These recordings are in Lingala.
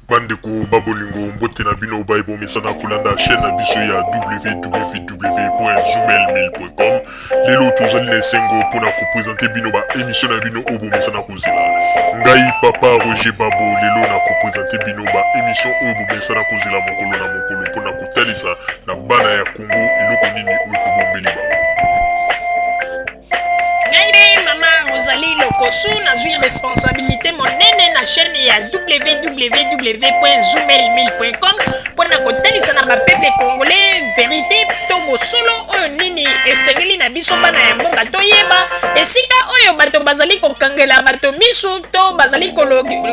Bandeko ba bolingo, mbote na bino baye bomesana kolanda chaîne na biso ya www.zoomail1000.com. Lelo tozali na esengo mpona kopresente bino ba émission na bino oyo bomesana kozela. Ngai papa Roger Babo, lelo na kopresente bino ba émission oyo bomesana kozela mokolo na mokolo mpona kotalisa na bana ya Congo eloko nini oyo tobombeli bango. Ngai nde mama Rosalie Lokosu, nazwi responsabilité monene na chaîne ya www.zoomail1000.com mpo na kotalisa na bapeuple congolais verité to bosolo oyo nini esengeli na biso bana ya mboka toyeba esika oyo bato bazali kokangela bato misu to bazali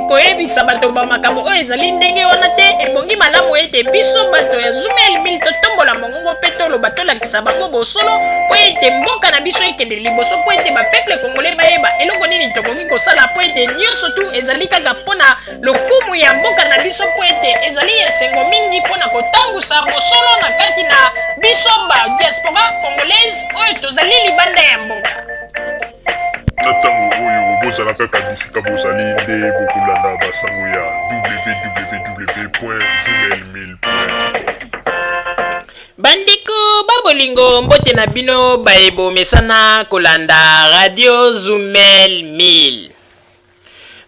koyebisa bato bamakambo oyo ezali ndenge wana te. Ebongi malamu ete biso bato ya Zoomail 1000 totombola mongongo mpe toloba, tolakisa bango bosolo mpo ete mboka na biso ekende liboso, mpo ete bapeuple congolais bayeba eloko nini tokoki kosala, mpo ete nyonso tu ezali kaka mpo na lokumu ya mboka na biso, mpo ete ezali esengo mingi mpo na kotambusa bosolo na kati na biso ba diaspora congolaise oyo tozali libanda ya mboka. Na ntango oyo bozala kaka bisika bozali nde bokolanda basango ya www.zoomail1000.com. Bandeko ba bolingo, mbote na bino baye bomesana kolanda radio Zumel 1000.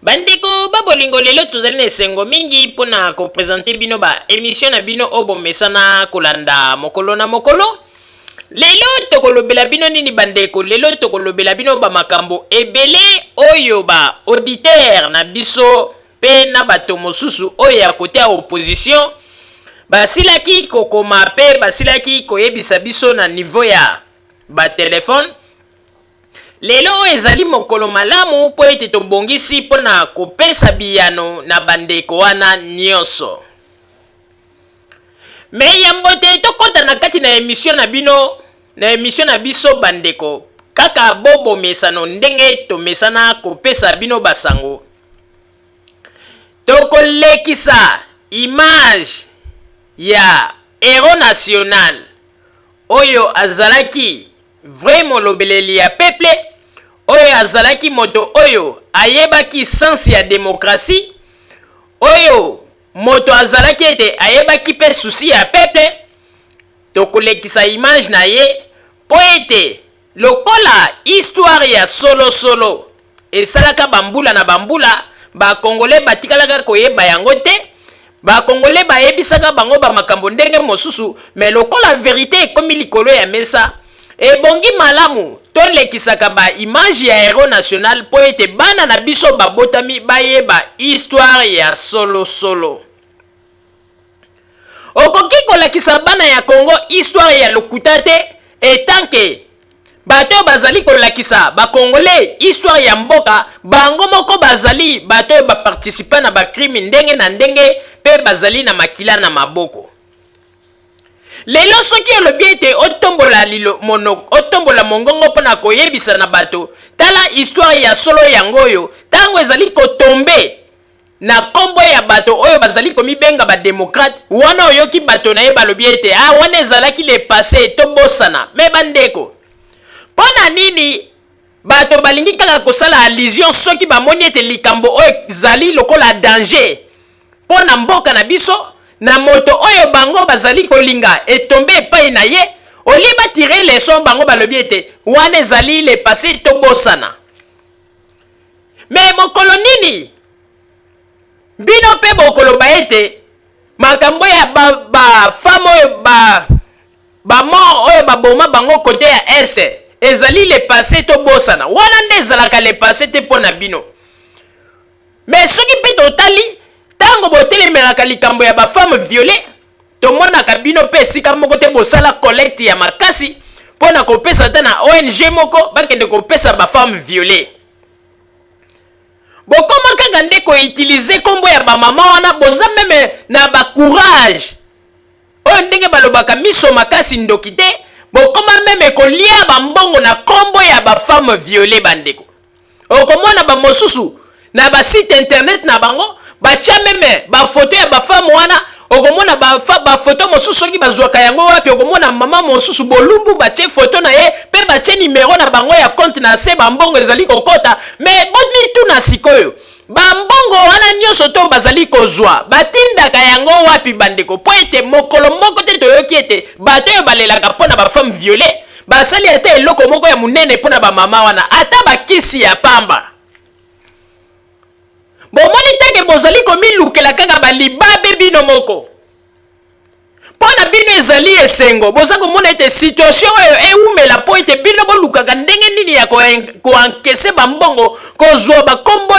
Bandeko ba bolingo, lelo tozali na esengo mingi mpona kopresente bino ba emission na bino oyo bomesana kolanda mokolo na mokolo. Lelo tokolobela bino nini bandeko? Lelo tokolobela bino ba makambo ebele oyo ba auditeur na biso mpe na bato mosusu oyo ya kote ya opposition basilaki kokoma mpe basilaki koyebisa biso na niveau ya ba telefone. Lelo oyo ezali mokolo malamu mpo ete tobongisi mpo na kopesa biyano na bandeko wana nyonso. Me yambo te tokɔta na kati na emission na bino, na emission na biso bandeko, kaka bo bomesano ndenge tomesana kopesa bino basango, tokolekisa image ya hero national oyo azalaki vrai molobeleli ya peuple, oyo azalaki moto oyo ayebaki sens ya demokrasi, oyo moto azalaki ete ayebaki mpe susi ya peuple. Tokolekisa image na ye mpo ete lokola histoire ya solosolo esalaka bambula na bambula, bakongole batikalaka koyeba yango te. Bakongole bayebisaka bango bamakambo ndenge mosusu, me lokola verite ekomi likolo ya mesa, ebongi malamu tolekisaka ba image ya hero national mpo ete bana na biso babotami bayeba histoire ya solosolo. Okoki kolakisa bana ya Congo histoire ya lokuta te, etant que bato oyo bazali kolakisa ba Congolais histoire ya mboka bango moko bazali bato oyo baparticipa na bacrime ndenge na ndenge mpe bazali na makila na maboko. Lelo soki olobi ete otombola lilo, mono, otombola mongongo mpo na koyebisa na bato tala histoire ya solo yango oyo, ntango ezali kotombe na nkombo ya bato oyo bazali komibenga bademokrate wana, oyoki bato na ye balobi ete ah, wana ezalaki le passé, tobosana. Me bandeko, mpo na nini bato balingi kaka kosala allusion soki bamoni ete likambo oyo ezali lokola danger mpo na mboka na biso, na moto oyo bango bazali kolinga etombe epai na ye, olie batire leçon, bango balobi ete wana ezali le passé, tobosana? Me mokolo nini bino mpe bokoloba ete makambo ya ba femme oyo ba bamort oyo baboma bango kote ya este ezali le passé, tobosana? Wana nde ezalaka le passé te mpo na bino. Me soki mpe totali ntango botelemelaka likambo ya bafemme viole, tomonaka bino mpe esika moko te bosala collecte ya makasi mpo na kopesa ata na ONG moko bakende kopesa bafemme viole. Bokoma kaka nde koutilize nkombo ya bamama wana. Boza meme na bacourage oyo ndenge balobaka miso makasi ndoki te. Bokoma meme kolia bambongo na nkombo ya bafemme viole. Bandeko, okomona bamosusu na basite internet na bango batia meme bafoto ya bafemme wana. Okomona bafoto mosusu, soki bazwaka yango wapi, okomona mama mosusu bolumbu, batie foto na ye mpe batie nimero na bango ya compte na se, bambongo ezali kokota. Me bomituna sikoyo. Bambongo wana nyonso to bazali kozwa, batindaka yango wapi bandeko? Mpo ete mokolo moko te toyoki ete bato oyo balelaka mpo na bafemme viole basali ata eloko moko ya monene mpo na bamama wana, ata bakisi ya pamba. Bomoni te ke bozali komilukela kaka balibabe bino moko? Mpo na bino ezali esengo, boza komona ete situation oyo ewumela mpo ete bino bolukaka ndenge nini ya koankese bambongo, kozwa bakombo,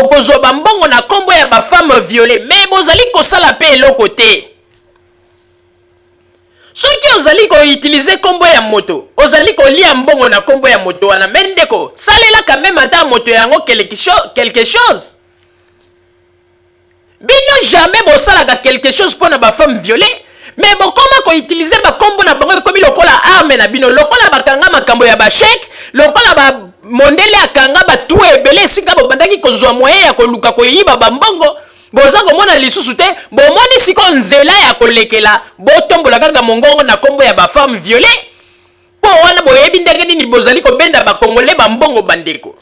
kozwa bambongo na kombo ya bafemme viole, me bozali kosala mpe eloko te. Soki ozali koutilize kombo ya moto, ozali kolia mbongo na kombo ya moto wana, me ndeko, salela quand meme ata moto yango quelque chose. Bino jamais bosalaka quelque chose pona ba femmes violees, mais bokoma ko utiliser ba kombo na bango ekomi lokola arme na bino, lokola bakanga makambo ya ba chèque, lokola ba mondele akanga ba trou ebele esika bobandaki kozwa moyen ya koluka koyiba ba mbongo, boza komona lisusu te, bomoni sikoyo nzela ya kolekela, botombola kaka mongongo na kombo ya ba femmes violees, po wana boyebi ndenge nini bozali kobenda ba congolais ba mbongo bandeko.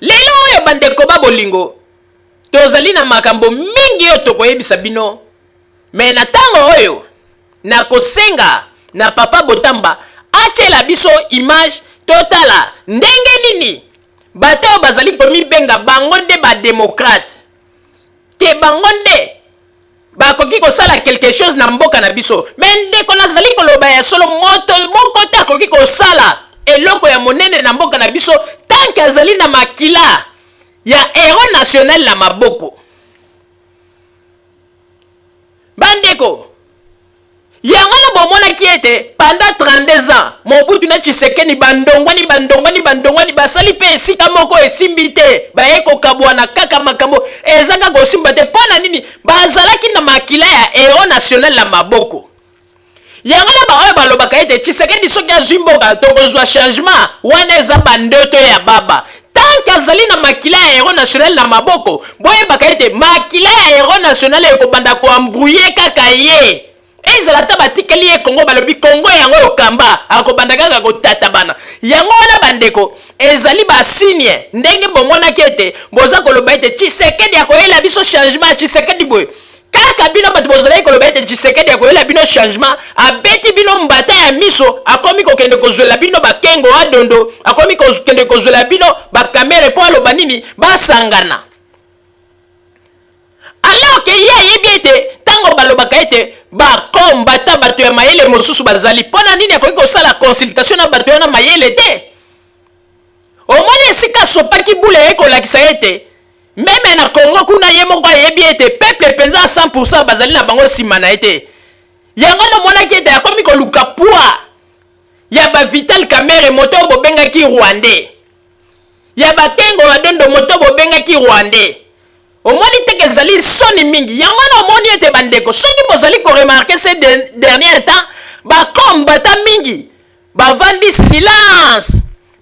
Lelo oyo bandeko ba bolingo, tozali na makambo mingi oyo tokoyebisa bino, me na ntango oyo nakosenga na papa Botamba atiela biso image totala ndenge nini bato oyo bazali komibenga bango nde ba demokrate ke bango nde bakoki kosala quelque chose na mboka na biso. Me ndeko, nazali koloba ya solo, moto moko te akoki kosala eloko ya monene na mboka na biso tanke azali na makila ya héros national na maboko. Bandeko, yango wana bomonaki ete pendant 32 ans Mobutu na Tshisekedi bandongwani bandongwani bandongwani, basali mpe esika moko esimbi te, baye kokabwana kaka, makambo eza kaka kosimba te. Mpo na nini? Bazalaki na makila ya héros national na maboko. Yango wana baoyo balobaka ete Tshisekedi soki azwi mboka tokozwa changement, wana eza bandoto ya baba. Tant que azali na makila ya héros national na maboko, boyebaka ete makila ya héros national ekobanda koembrouye kaka ye. Ezala ata batikeli ye Congo, balobi Congo yango oyo kamba, akobanda kaka kotatabana. Yango wana bandeko, ezali basigne ndenge bomonaki ete boza koloba ete Tshisekedi akoyela biso changement, Tshisekedi boye. Kaka bino bato bozalaki koloba ete Tshisekedi akoyela bino changement, abeti bino mbata ya miso, akomi kokende kozwela bino bakengo adondo, akomi kokende kozwela bino bakamere mpo aloba nini, basangana. Alors ke ye ayebi ete ntango balobaka ete bakombata bato ya mayele mosusu bazali, mpo na nini akoki kosala consultation na bato wana mayele te? Omoni esika asopaki bule ye kolakisa ete meme na Congo kuna ye moko ayebi ete peuple mpenza 100% bazali na bango nsima na ye te. Yango wana omonaki ete akomi koluka poids ya ba Vital Kamerhe, moto oyo bobengaki Rwandais, ya bakengo Adondo, moto oyo bobengaki Rwandais. Omoni te ke ezali soni mingi? Yango wana omoni ete bandeko, soki bozali koremarke ces derniers temps, bakombata mingi bavandi silence,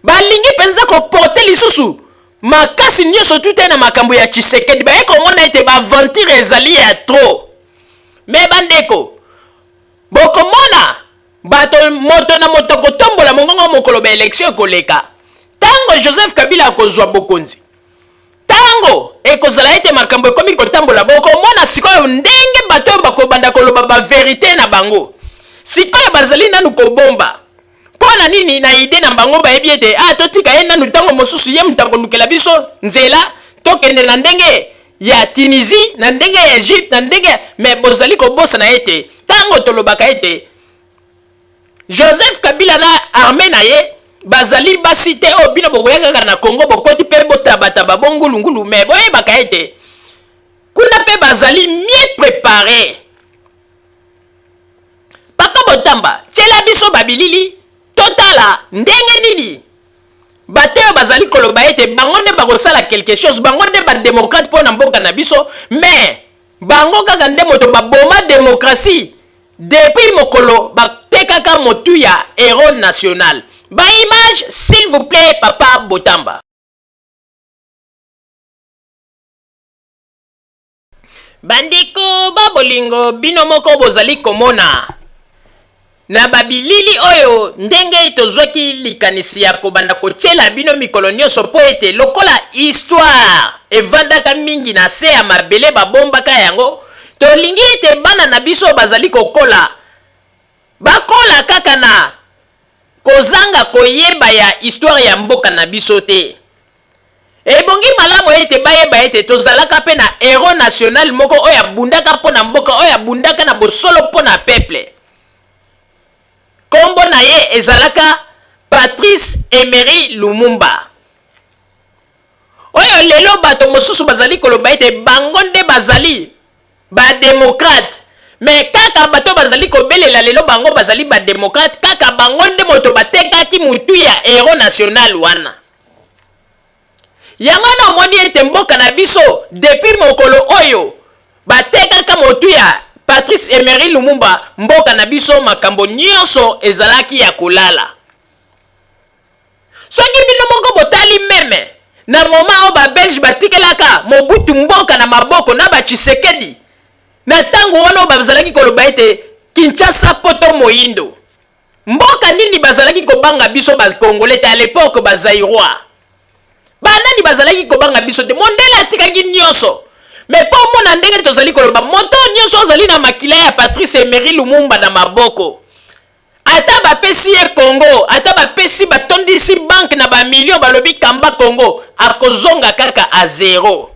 balingi mpenza koporte lisusu makasi nyonso tu te na makambo ya Tshisekedi. Baye komona ete baaventure ezali ya trop. Me bandeko, bokomona bato moto na moto kotombola mongongo mokolo ba election ekoleka, ntango Joseph Kabila akozwa bokonzi, ntango ekozala ete makambo ekomi kotambola, bokomona sikoyo ndenge bato oyo bakobanda koloba baverite na bango. Sikoyo bazali nanu kobomba. Mpo na nini? Na ide na bango bayebi ete ah, totika ye nanu, ntango mosusu ye moto akolukela biso nzela, tokende na ndenge ya Tunisie, na ndenge ya Egypte, na ndenge. Me bozali kobosana ete ntango tolobaka ete Joseph Kabila na armée na ye bazali basi te oyo bino bokoya kaka na Congo bokoti mpe botabataba bongulungulu, me boyebaka ete kuna mpe bazali mieux préparé. Papa Botamba, tiela biso babilili totala ndenge nini bato oyo bazali koloba ete bango nde bakosala quelque chose, bango nde bademokrate mpo na mboka na biso, me bango kaka nde moto baboma demokrasie depuis mokolo batekaka motu ya héros national. Ba image s'il vous plaît, papa Botamba. Bandeko ba bolingo, bino moko bozali komona. Na ba bilili oyo, ndenge tozwaki likanisi ya kobanda kotiela bino mikolo nyonso mpo ete lokola histoire evandaka mingi na se ya mabele babombaka yango, tolingi ete bana na biso bazali kokola bakola kaka na kozanga koyeba ya histoire ya mboka na biso te. Ebongi malamu ete bayeba ete tozalaka mpe na heros national moko oyo abundaka mpo na mboka, oyo abundaka na bosolo mpo na peuple. Kombo na ye ezalaka Patrice Emery Lumumba. Oyo lelo bato mosusu bazali koloba ete bango nde bazali ba democrate, mais kaka bato bazali kobelela lelo bango bazali ba democrate, kaka bango nde moto batekaki mutu ya heros national wana. Yango wana omoni ete mboka na biso depuis mokolo oyo batekaka motu ya Patrice Emery Lumumba, mboka na biso makambo nyonso ezalaki ya kolala. Soki bino moko botali meme na moment oyo ba Belge batikelaka Mobutu mboka na maboko na ba Tshisekedi, na tango wana oyo bazalaki koloba ete Kinshasa poto moyindo, mboka nini bazalaki kobanga biso ba Congolais te à l'epoque ba Zaïrois? Banani bazalaki kobanga biso te? Mondele atikaki nyonso. Mais mpo omona ndenge tozali koloba, moto nyonso azali na makila ya Patrice Emery Lumumba na maboko, ata bapesi ye Congo, ata bapesi batondisi banque na ba millions, balobi kamba Congo, akozonga kaka a zero.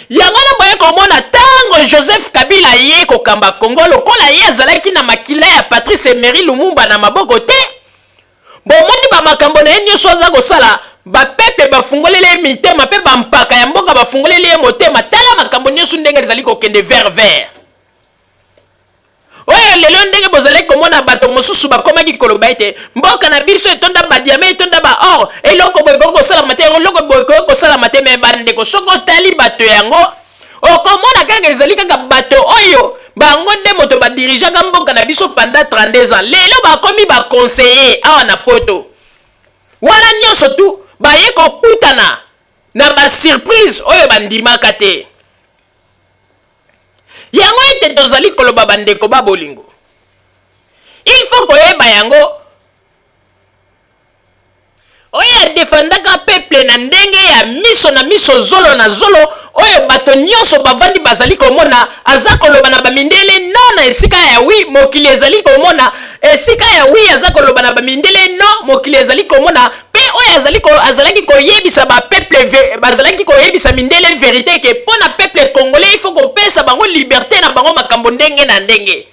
Yango wana boye komona tango Joseph Kabila aye kokamba Congo, lokola ye azalaki na makila ya Patrice Emery Lumumba na maboko te, bomoni ba makambo na ye nyonso aza kosala, ba peuple bafungoleli ye mitema mpe ba mpaka ya mboka bafungoleli ye motema. Tala makambo nyonso ndenge ezali kokende vers vers. Oyo lelo ndenge bozalaki komona bato mosusu bakomaki koloba ete mboka na biso etonda ba diamant, etonda ba or, eloko boye ekoki kosalama te, eloko boye ekoki kosalama te. Me bandeko, soki otali bato yango okomona kaka ezali kaka bato oyo bango nde moto badirigeaka mboka na biso pendant 32 ans, lelo bakomi ba conseiller awa na poto wana nyonso tu baye kokutana na ba surprise oyo bandimaka te. Yango ete tozali koloba bandeko ba bolingo, il faut koyeba yango. Oyo adefendaka peuple na ndenge ya miso na miso, zolo na zolo, oyo bato nyonso bavandi bazali komona, aza koloba na bamindele non na esika ya oui, mokili ezali komona esika ya oui, aza koloba na bamindele non, mokili ezali komona. Mpe oyo azali ko, azalaki koyebisa ba peuple, bazalaki koyebisa mindele verite ke mpo na peuple congolais il faut kopesa bango liberté na bango, makambo ndenge na ndenge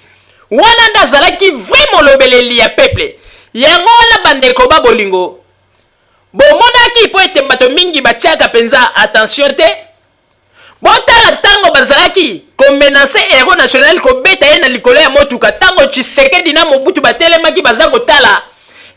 wana nde azalaki vrai molobeleli ya peuple. Yango wana bandeko ba bolingo, bomonaki mpo ete bato mingi batiaka mpenza attention te. Botala ntango bazalaki komenacer héros national, kobeta ye na likolo ya motuka, ntango Tshisekedi na Mobutu batelemaki baza kotala,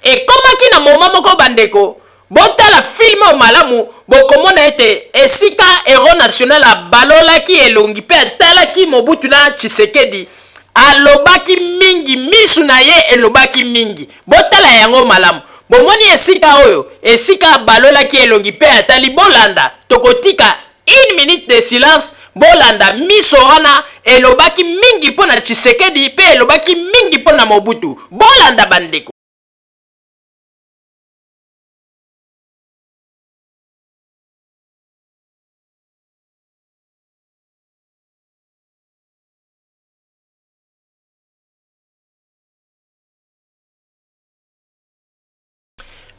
ekomaki na moment moko bandeko, botala film oyo malamu, bokomona ete esika héros national abalolaki elongi mpe atalaki Mobutu na Tshisekedi, alobaki mingi, misu na ye elobaki mingi. Botala yango malamu, bomoni esika oyo esika abalolaki elongi mpe atali. Bolanda, tokotika une minute de silence, bolanda miso wana elobaki mingi mpo na Tshisekedi mpe elobaki mingi mpo na Mobutu. Bolanda bandeko.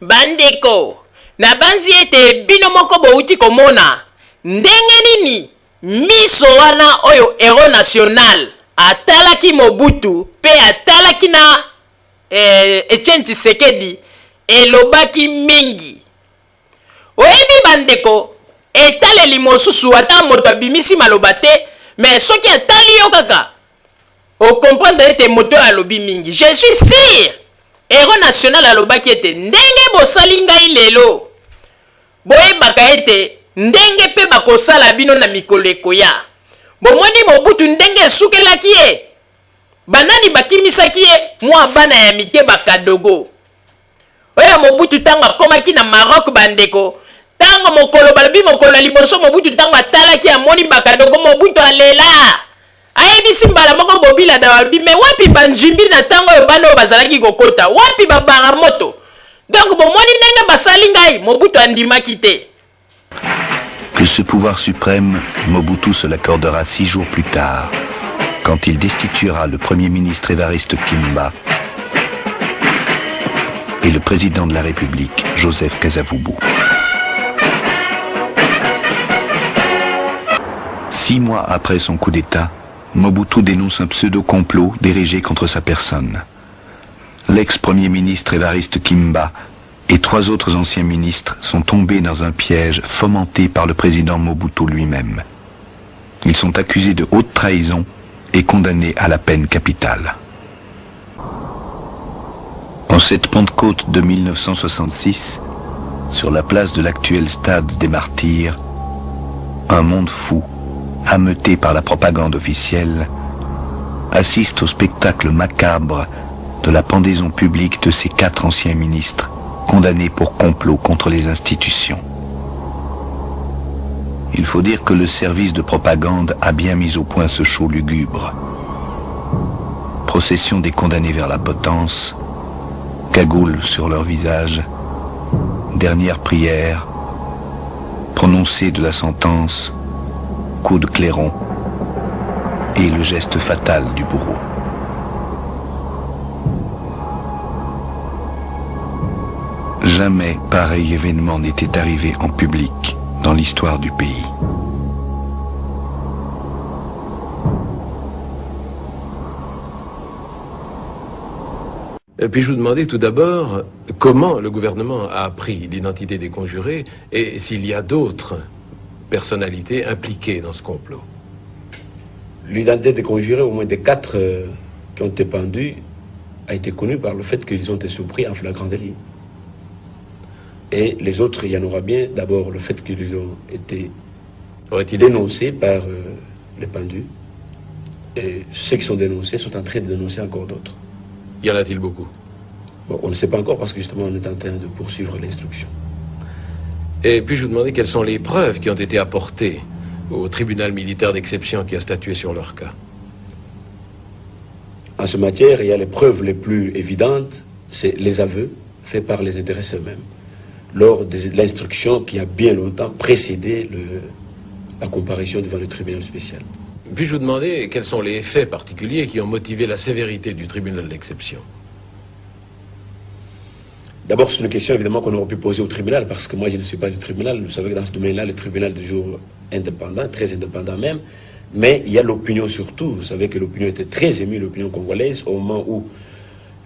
Bandeko, nabanzi ete bino moko bowuti komona ndenge nini miso wana oyo héros national atalaki Mobutu mpe atalaki na Etienne Tshisekedi elobaki mingi. Oyebi bandeko, etaleli mosusu ata moto abimisi maloba te, mais soki atali yo kaka okomprendre ete moto oyo alobi mingi. Je suis sûr héros national alobaki ete ndenge bosali ngai lelo, boyebaka ete ndenge mpe bakosala bino na mikolo ekoya. Bomoni Mobutu ndenge esukelaki ye, banani bakimisaki ye? Mwa bana ya mike bakadogo oyo Mobutu ntango akomaki na Maroc. Bandeko, ntango mokolo balobi mokolo ya liboso Mobutu ntango atalaki amoni bakadogo, Mobutu alela ayebi. Bayebisi mbala moko Bobila da balobi mais wapi ba Njimbi na tango oyo bana oyo bazalaki kokota? Wapi ba Baramoto? Donc bomoni ndenge basali ngai? Mobutu andimaki te. Que ce pouvoir suprême, Mobutu se l'accordera six jours plus tard, quand il destituera le Premier ministre Évariste Kimba et le président de la République, Joseph Kasavubu. Six mois après son coup d'État, Mobutu dénonce un pseudo-complot dirigé contre sa personne. L'ex-premier ministre Évariste Kimba et trois autres anciens ministres sont tombés dans un piège fomenté par le président Mobutu lui-même. Ils sont accusés de haute trahison et condamnés à la peine capitale. En cette Pentecôte de 1966, sur la place de l'actuel stade des Martyrs, un monde fou, ameuté par la propagande officielle, assiste au spectacle macabre de la pendaison publique de ces quatre anciens ministres condamnés pour complot contre les institutions. Il faut dire que le service de propagande a bien mis au point ce show lugubre. Procession des condamnés vers la potence, cagoule sur leur visage, dernière prière, prononcée de la sentence, coup de clairon et le geste fatal du bourreau. Jamais pareil événement n'était arrivé en public dans l'histoire du pays. Puis-je vous demander tout d'abord comment le gouvernement a appris l'identité des conjurés et s'il y a d'autres personnalités impliquées dans ce complot L'identité des conjurés, au moins des quatre euh, qui ont été pendus, a été connue par le fait qu'ils ont été surpris en flagrant délit. Et les autres, il y en aura bien. D'abord, le fait qu'ils ont été dénoncés par euh, les pendus. Et ceux qui sont dénoncés sont en train de dénoncer encore d'autres. Y en a-t-il beaucoup bon, On ne sait pas encore parce que justement, on est en train de poursuivre l'instruction. Et puis je vous demander quelles sont les preuves qui ont été apportées au tribunal militaire d'exception qui a statué sur leur cas. En ce matière, il y a les preuves les plus évidentes, c'est les aveux faits par les intéressés eux-mêmes lors de l'instruction qui a bien longtemps précédé le, la comparution devant le tribunal spécial. Puis-je vous demander quels sont les faits particuliers qui ont motivé la sévérité du tribunal d'exception D'abord, c'est une question évidemment qu'on aurait pu poser au tribunal, parce que moi je ne suis pas du tribunal. Vous savez que dans ce domaine-là, le tribunal est toujours indépendant, très indépendant même. Mais il y a l'opinion surtout. Vous savez que l'opinion était très émue, l'opinion congolaise, au moment où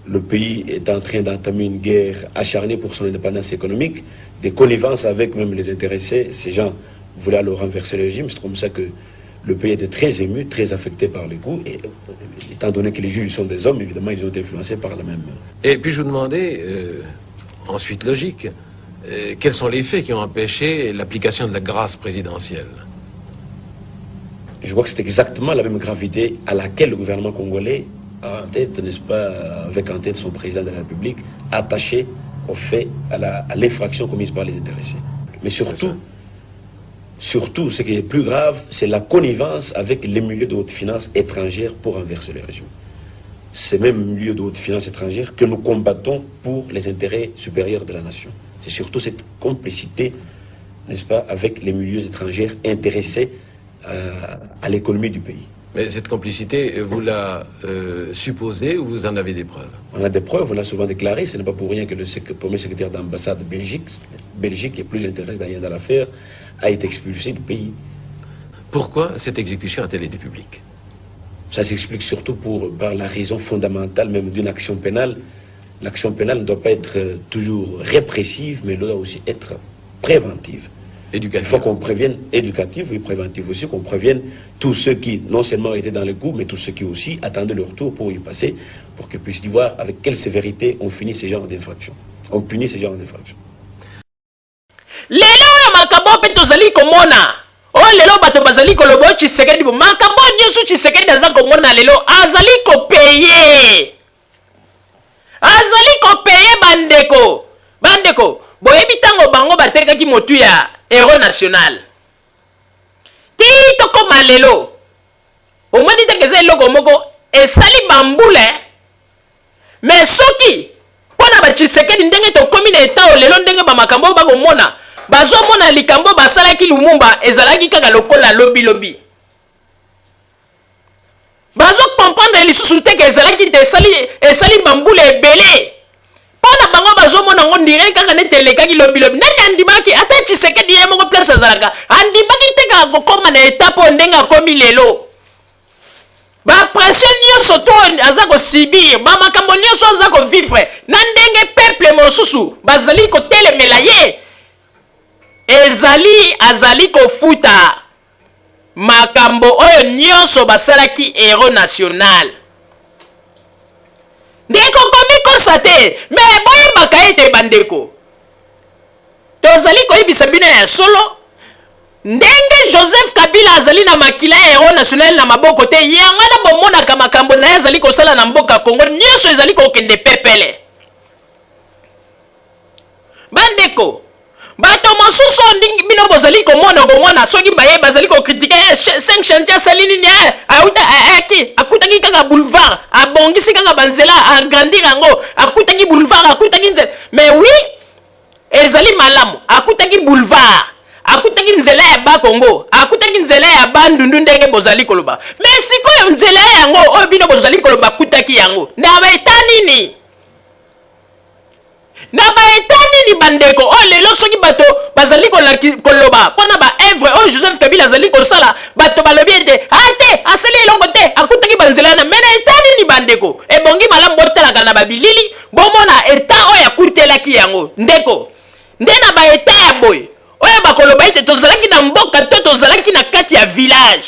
le pays est en train d'entamer une guerre acharnée pour son indépendance économique, des connivences avec même les intéressés. Ces gens voulaient alors renverser le régime. C'est comme ça que le pays était très ému, très affecté par les coups. Et étant donné que les juges sont des hommes, évidemment, ils ont été influencés par la même. Et puis je vous demandais, euh, ensuite logique, euh, quels sont les faits qui ont empêché l'application de la grâce présidentielle Je crois que c'est exactement la même gravité à laquelle le gouvernement congolais a en tête, n'est-ce pas, avec en tête son président de la République, attaché au fait, à l'infraction commise par les intéressés. Mais surtout, surtout, ce qui est plus grave, c'est la connivence avec les milieux de haute finance étrangère pour renverser le régime. Ces mêmes milieux de haute finance étrangère que nous combattons pour les intérêts supérieurs de la nation. C'est surtout cette complicité, n'est-ce pas, avec les milieux étrangers intéressés euh, à l'économie du pays. Mais cette complicité, vous la euh, supposez ou vous en avez des preuves On a des preuves, on l'a souvent déclaré. Ce n'est pas pour rien que le premier secrétaire d'ambassade de Belgique, Belgique qui est plus intéressé d'ailleurs dans l'affaire, a été expulsé du pays. Pourquoi cette exécution a-t-elle été publique Ça s'explique surtout pour, par la raison fondamentale même d'une action pénale. L'action pénale ne doit pas être euh, toujours répressive, mais elle doit aussi être préventive. Éducative. Il faut qu'on prévienne, éducative, oui, préventive aussi, qu'on prévienne tous ceux qui, non seulement étaient dans le coup, mais tous ceux qui aussi attendaient leur tour pour y passer, pour qu'ils puissent y voir avec quelle sévérité on finit ces genres d'infractions. On punit ces genres d'infractions. Lelo oyo makambo mpe tozali komona oyo lelo bato bazali koloba oyo Tshisekedi bo makambo oyo nyonso Tshisekedi aza komona lelo azali kopeye azali kopeye bandeko bandeko boyebi ntango bango batekaki motu ya hero national ti tokoma lelo omoni ndenge eza eloko. eloko moko esali bambula mais soki mpo na ba Tshisekedi ndenge tokomi na etat oyo lelo ndenge ba makambo oyo bakomona bazomona likambo basalaki Lumumba ezalaki kaka lokola lobi lobi bazo comprendre lisusu te ke ezalaki te esali esali bambula ebele mpo na bango bazomona yango ndire kaka neti elekaki lobilobi. Nani andimaki? Ata Tshisekedi ye moko place azalaka andimaki te kaka kokoma na etape oyo ndenge akomi lelo. Ba pression nyonso to aza kosibir, bamakambo nyonso aza kovivre na ndenge peuple mosusu bazali kotelemela ye, ezali azali kofuta makambo oyo nyonso basalaki héros national. Ndeko komikosa te, me boyebaka ete bandeko, tozali koyebisa bino ya solo ndenge Joseph Kabila azali na makila ya héros national na maboko te, yango wana bomonaka makambo na ye azali kosala na mboka Congo nyonso ezali kokende pepele. Bandeko, bato mosusu oyo ndingi bino bozali komona komona soki baye bazali kokritike 5 chantier asali nini, auta ayaki akutaki kaka boulevard, abongisi kaka banzela, agrandir yango, akutaki boulevard, akutaki nzela. Mais oui, ezali malamu, akutaki boulevard, akutaki nzela ya Bakongo, akutaki nzela ya Bandundu ndenge bozali koloba. Mais sikoyo nzela yango oyo bino bozali koloba akutaki yango na ba eta nini? Na ba eta nini bandeko oyo lelo soki bato bazali koloba mpona ba œuvre oyo Joseph Kabila azali kosala, bato balobi ete a te asali eloko te, akutaki banzela wana. Me na eta nini bandeko? Ebongi malamu botalaka na babilili, bomona eta oyo akutelaki yango. Ndeko, nde na ba eta ya boye oyo bakoloba ete tozalaki na mboka to tozalaki na kati ya village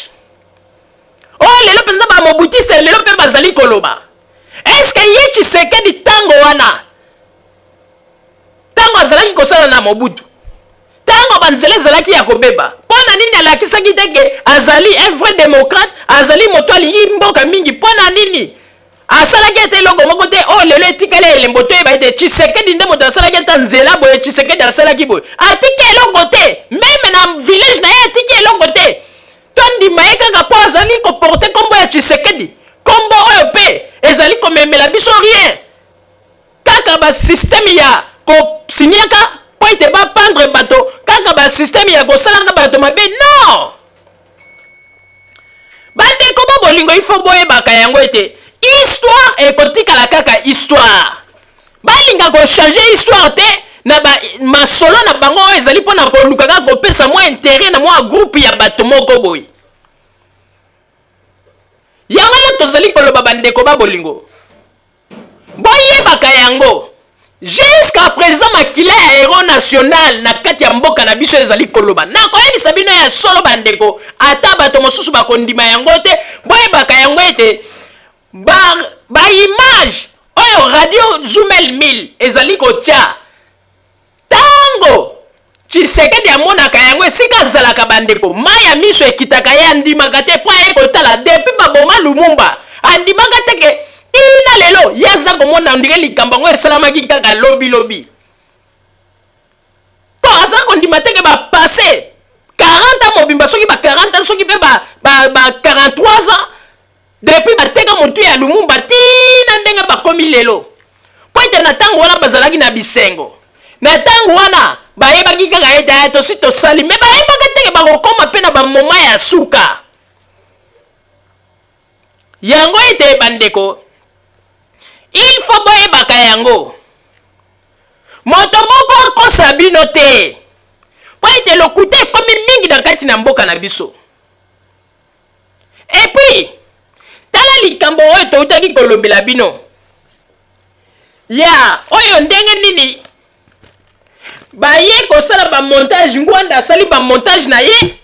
oyo lelo mpenza bamobutiste lelo mpe bazali koloba. Eske ye Tshisekedi ntango wana, ntango azalaki kosala na Mobutu, ntango banzela ezalaki ya kobeba, mpo na nini alakisaki te ke azali un vrai démocrate, azali moto alingi mboka mingi? Mpo na nini asalaki ete eloko moko te oyo lelo etikali elembo toyeba ete Tshisekedi nde moto asalaki ata nzela boye, Tshisekedi asalaki boye? Atiki eloko te, même na village na ye atiki eloko te. Tondima ye kaka mpo azali koporter nkombo ya Tshisekedi, nkombo oyo mpe ezali komemela biso rien, kaka basystème ya kosiniaka mpo ete bapandre bato, kaka basystème ya kosalaka bato mabe. Non, bandeko ba bolingo, ifo boyebaka yango ete histoire ekotikala kaka histoire. Balinga kochanger histoire te na ba masolo na bango oyo ezali mpona koluka kaka kopesa mwa intérêt na mwa groupe ya bato moko boye. Yango wana tozali koloba, bandeko ba bolingo, boyebaka yango, jusqu'à présent makila ya héros national na kati ya mboka na biso ezali koloba. Nakoyebisa bino ya solo bandeko, ata bato mosusu bakondima yango te, boyebaka yango ete ba image oyo radio Zumel 1000 ezali kotia, ntango Tshisekedi amonaka yango esika azalaka, bandeko, mai ya miso ekitaka ye, andimaka te mpo aye kotala. Depuis baboma Lumumba, andimaka te ke ina lelo ye aza komona ndenge likambo yango esalamaki kaka lobilobi, mpo aza kondima te ke bapasse 40 ans mobimba, soki ba 40 ans, soki mpe ba 43 ans depuis bateka motu ya Lumumba ntina ndenge bakomi lelo. Mpo ete na ntango wana bazalaki na bisengo, na ntango wana bayebaki kaka ete aya tosi tosali, me bayebaka teke bakokoma mpe na bamoma ya suka yango. Ete bandeko, il faut boyebaka yango, moto moko akosa bino te, mpo ete lokuta ekomi mingi na kati na mboka na biso. Et puis tala likambo oyo toutaki kolobela bino ya oyo, ndenge nini baye kosala bamontage. Ngwanda asali bamontage na ye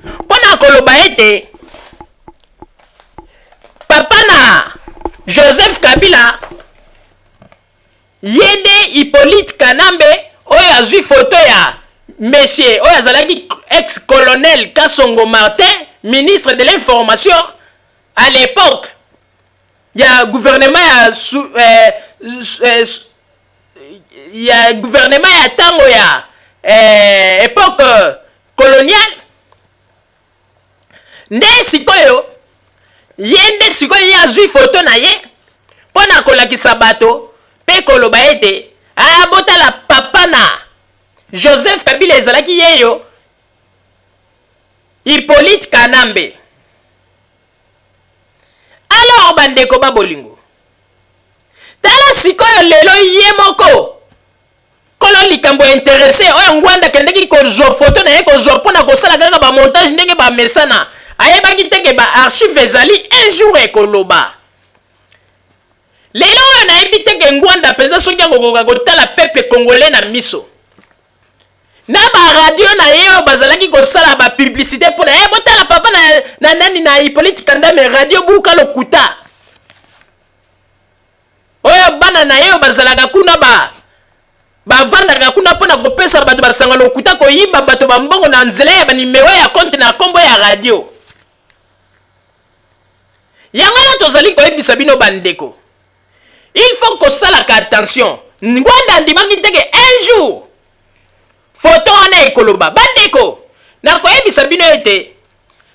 mpo na koloba ete papa na Joseph Kabila ye nde Hippolyte Kanambe oyo azwi foto ya monsieur oyo azalaki ex colonel Kasongo Martin, ministre de l'Information à l'époque ya gouvernement ya gouvernement ya ntango ya époque coloniale. Nde sikoyo Ye nde sikoyo ye azwi foto na ye mpo na kolakisa bato mpe koloba ete ah, botala papa na Joseph Kabila ezalaki yeyo Hippolyte Kanambe. Alors bandeko ba bolingo, tala sikoyo lelo ye moko kolo likambo interesse oyo Ngwanda akendeki kozwa foto na ye kozwa mpo na kosala kaka ba montage ndenge bamesana, ayebaki te ke ba archive ezali un jour ekoloba. Lelo oyo nayebi te ke Ngwanda mpenza soki akokoka kotala peuple congolais na miso na ba radio na ye oyo bazalaki kosala ba publicité mpo na ye, botala papa na, na nani na Hippolyte Kandame radio buka lokuta oyo bana na ye oyo bazalaka kuna ba bavandaka kuna mpo na kopesa bato basanga lokuta, koyiba bato bambongo na nzela ya banimero ya konte na nkombo ya radio. Yango wana tozali koyebisa bino bandeko, il faut kosalaka attention. Ngwanda andimaki te ke un jour foto wana ekoloba. Bandeko, nakoyebisa bino ete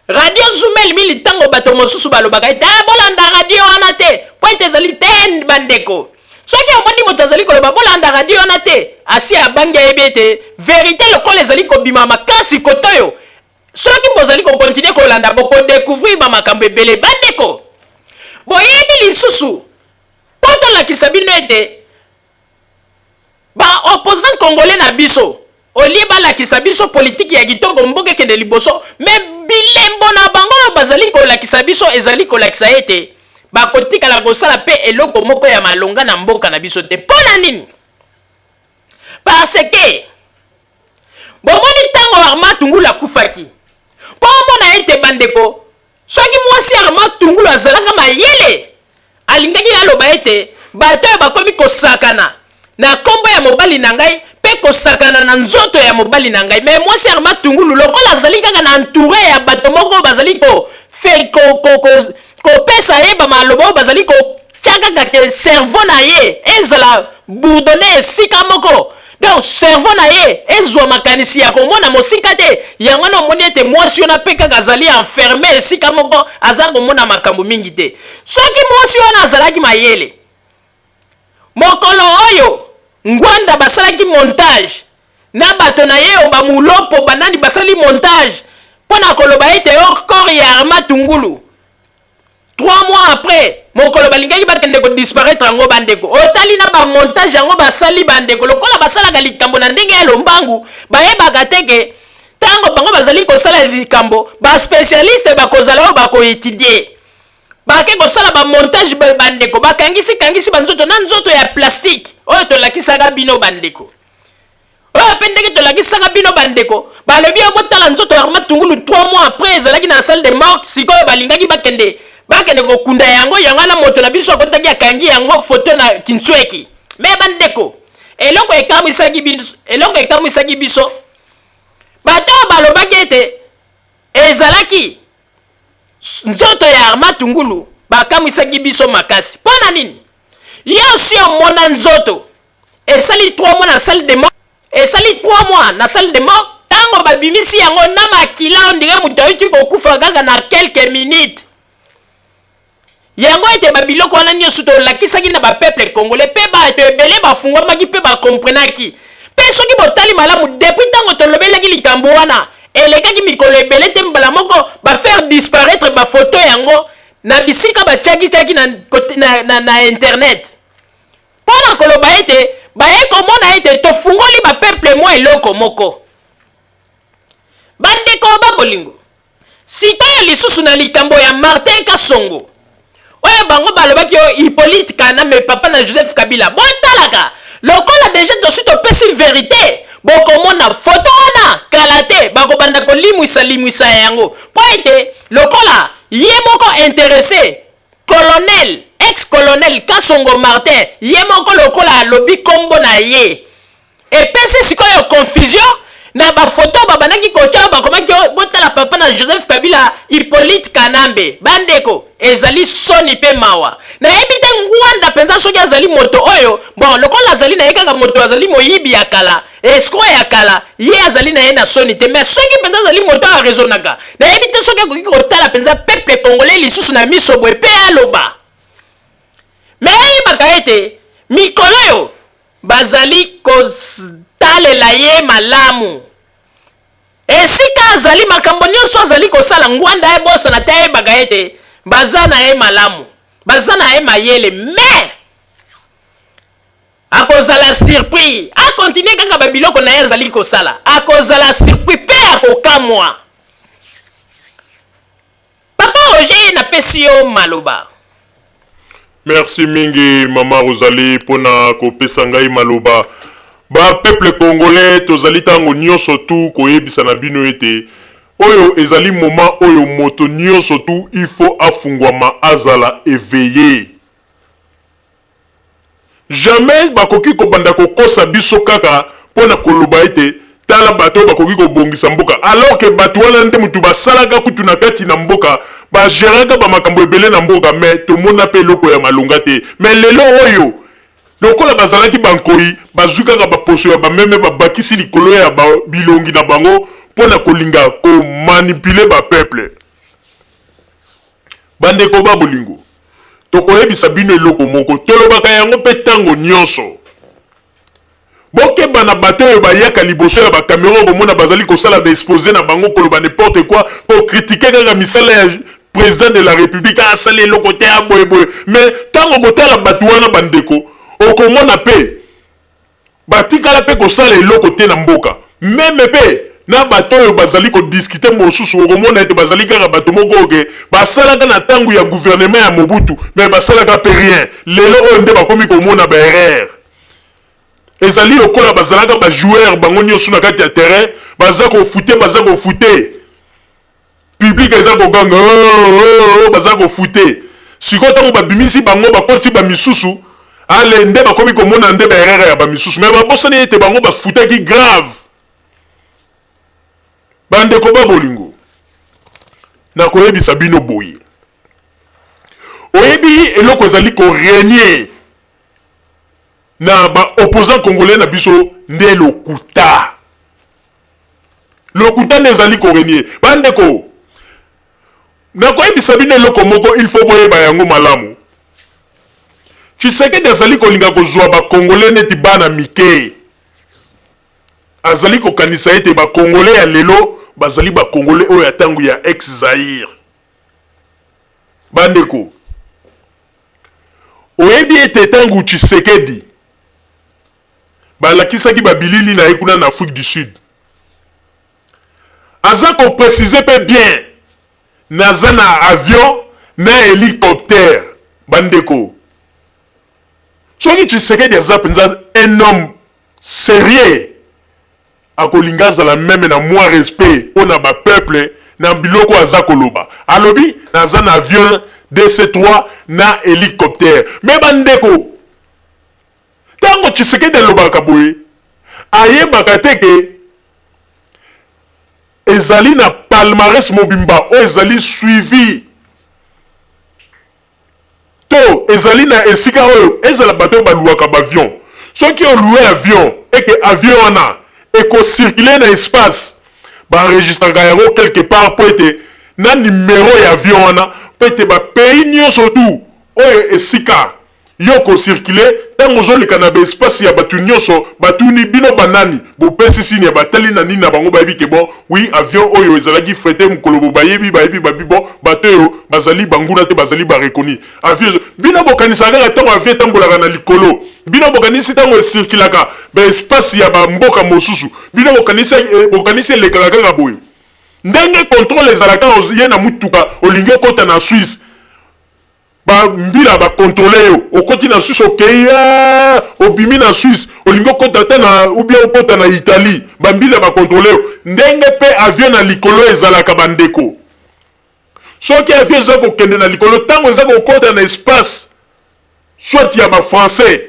radio Zumel mili ntango bato mosusu balobaka ete ah, bolanda radio wana te mpo ete ezali te. Bandeko, soki omoni moto azali koloba bolanda radio wana te, asi abangi, ayebi ete verite lokola ezali kobima makasi kotoyo, soki bozali kokontinue kolanda bokodecouvrir bamakambo ebele. Bandeko, boyebi lisusu mpo tolakisa bino ete ba opposant congolais na biso, olie balakisa biso politiki ya kitoko, mboka ekende liboso, me bilembo na bango oyo bazali kolakisa biso ezali kolakisa ete bakotikala kosala mpe eloko moko ya malonga na mboka na biso te. Mpo na nini? Parce que bomoni ntango Armand Tungulu akufaki, mpo omona ete bandeko, soki mwasi Armand Tungulu azalaka mayele, alingaki aloba ete bato oyo bakomi kosakana na nkombo ya mobali na ngai mpe kosakana na nzoto ya mobali na ngai. Me mwasi Armand Tungulu lokola azali kaka na entouré ya bato moko bazali ko fe ko ko ko kopesa ye bamaloba oyo bazali kotya kaka ke cerveau na ye ezala bourdonne esika moko, donc cerveau na ye ezwa makanisi ya komona mosika te. Yango wana omoni ete mwasi wana mpe kaka azali enferme esika moko, aza komona makambo mingi te. Soki mwasi wana azalaki mayele, mokolo oyo Ngwanda basalaki montage na bato na ye oyo bamulopo banani basali montage mpo na koloba ete o corps ya Armand Tungulu 3 mois après mokolo balingaki bakende kodisparaître yango, bandeko, otali na bamontage yango basali, bandeko, lokola basalaka likambo na ndenge ya lombangu, bayebaka te ke ntango bango bazali kosala likambo, baspecialiste bakozala oyo bakoetudie. Bake kosala bamontage, bandeko, bakangisi kangisi banzoto na nzoto ya plastique oyo tolakisaka bino, bandeko, oyo mpe ndenge tolakisaka bino, bandeko, balobi yo botala nzoto ya Armand Tungulu 3 mois après ezalaki na salle de morgue. Sikoyo balingaki bakende kokunda yango, yango wana moto na biso akotaki akangi yango foto na kintsweki. Me bandeko, eloko ekamwisaki biso, bato oyo balobaki ete ezalaki nzoto ya Armand Tungulu bakamwisaki biso makasi. Mpo na nini? Yo si omona nzoto esali 3 mois na salle de mort, esali 3 mois na salle de mort, ntango babimisi yango na makila, ondire moto ayuti kokufa kaka na quelques minutes. Yango ete babiloko wana nyonso tolakisaki na bapeuple congolais, mpe bato ebele bafungwamaki mpe bakomprenaki. Mpe soki botali malamu, depuis ntango tolobelaki likambo wana, elekaki mikolo ebele te, mbala moko bafaire disparaître bafoto yango na bisika batiaki-tiaki na, na, na, na internet, mpo na koloba ete baye komona ete tofungoli bapeuple mwa eloko moko. Bandeko ba bolingo, sikoyo lisusu na likambo ya Martin Kasongo oyo bango balobaki oyo Hippolyte Kanambe papa na Joseph Kabila, botalaka lokola deja tosi topesi verite, bokomona foto wana kala te bakobanda kolimwisa limwisa yango, mpo ete lokola ye moko intéressé colonel, ex colonel Kasongo Martin, ye moko lokola alobi kombo na ye, epesi sikoyo confusion. Na ba photo babandaki kotia bakomaki botala papa na Joseph Kabila Hippolyte Kanambe. Bandeko, ezali soni pe mawa. Nayebi te Ngwanda penza soki azali moto oyo, bon lokola azali na ye kaka moto azali moyibi ya kala, escroc ya kala, ye azali na ye na soni te. Mais soki penza azali moto oyo a raisonnaka, nayebi te soki akoki kotala penza peuple congolais lisusu na miso boye pe aloba. Mais ayebaka ete mikolo oyo Bazali kotalela ye malamu. Esika azali, makambo nyonso azali kosala, Ngwanda ebosana te, ayebaka ete baza na ye malamu, baza na ye mayele, mais akozala surpris. A continuer kaka ba biloko na ye azali kosala, akozala surpris pe akokamwa. Papa Roger napesi yo maloba. Merci mingi mama Rosalie pona kopesa ngai maloba. Ba peuple congolais tozali tango nionso tout koyebisa na bino ete oyo ezali moment oyo moto nionso tout il faut afungwama azala eveille. Jamais bakoki kobanda kokosa biso kaka mpo na koloba ete tala bato oyo bakoki kobongisa mboka alors que bato wana nde mutu basalaka kutu na kati na mboka, ba geraka ba makambo ebele na mboka mais tomona mpe eloko ya malonga te. Mais lelo oyo lokola bazalaki ba nkoyi bazwi kaka ba poso ya ba meme babakisi likolo ya ba bilongi na bango mpo na kolinga ko manipuler ba peuple. Bandeko ba bolingo, tokoyebisa bino eloko moko, tolobaka yango mpe tango nionso. Bokeba na bato oyo bayaka liboso ya ba camera okomona bazali kosala ba expose na bango koloba n'importe quoi, ko critiquer kaka misala ya president de la republique, asali eloko te, a boye boye. Mais tango okotala bato wana bandeko, okomona mpe Batikala pe kosala eloko te na mboka. Meme pe na bato oyo bazali ko discuter mosusu okomona ete bazali kaka bato moko oyo ke basalaka na tango ya gouvernement ya Mobutu mais basalaka pe rien. Lelo oyo nde bakomi komona ba erreurs. Ezali lokola bazalaka ba joueurs bango nioso na kati ya terrain baza ko fouter baza ko fouter. Public eza koganga oh, oh, oh, baza kofute. Sikoyo ntango babimisi bango bakotisi ba misusu ale nde bakomi komona nde ba erreur ya ba misusu mais babosani ete bango bafutaki grave. Bandeko ba bolingo, nakoyebisa bino boye, oyebi eloko ezali ko regner na ba opposants congolais na biso nde lokuta. Lokuta nde ezali ko regner. Ba ndeko, nakoyebisa bino eloko moko il faut boyeba yango malamu. Tshisekedi azali kolinga kozua ba congolais neti bana mike. Azali kokanisa ete ba congolais ya lelo bazali ba congolais oyo ya tango ya ex Zaïre. Ba ndeko, oyebi ete tango Tshisekedi Balakisaki ba bilili na ye kuna na Afrique du Sud. Aza ko preciser pe bien, naza na avion na helicoptère. Ba ndeko, soki Tshisekedi aza penza un homme serieux, akolinga azala meme na mua respect pona ba peuple na biloko aza koloba. Alobi naza na avion DC-3 na helicoptère. Mais ba ndeko, Tango Tshisekedi alobaka boye, ayebaka te ke ezali na palmarès mobimba oyo ezali suivi to ezali na esika oyo ezala bato oyo baluwaka b'avion. Soki oluwe avion et que avion wana eko circuler na espace, ba enregistraka yango quelque part mpo ete na numero ya avion wana mpo ete ba pays nionso tout oyo esika Yo oko circuler tango ozo leka na ba espace ya batu nioso batuni bino ba nani bopesi signe batali na nini na bango bayebi ke bon oui avion oyo ezalaki frete mukolo bo bayebi bayebi babi bon bato oyo bazali banguna te bazali ba reconnu avion bino bokanisaka kaka tango avion etambolaka na likolo bino bokanisi tango ecirculaka ba espace ya ba mboka mosusu bino bokanisi bokanisi elekaka kaka boye ndenge controle ezalaka oye na mutuka olingi okota na Suisse Ba mbila ba controler yo okoti na Suisse okeyi aah obimi na Suisse olingi okota ata na ou bien okota na Italie ba mbila ba controler yo ndenge pe avion na likolo ezalaka ba ndeko soki avion eza kokende na likolo tango eza kokota na espace soit ya ba français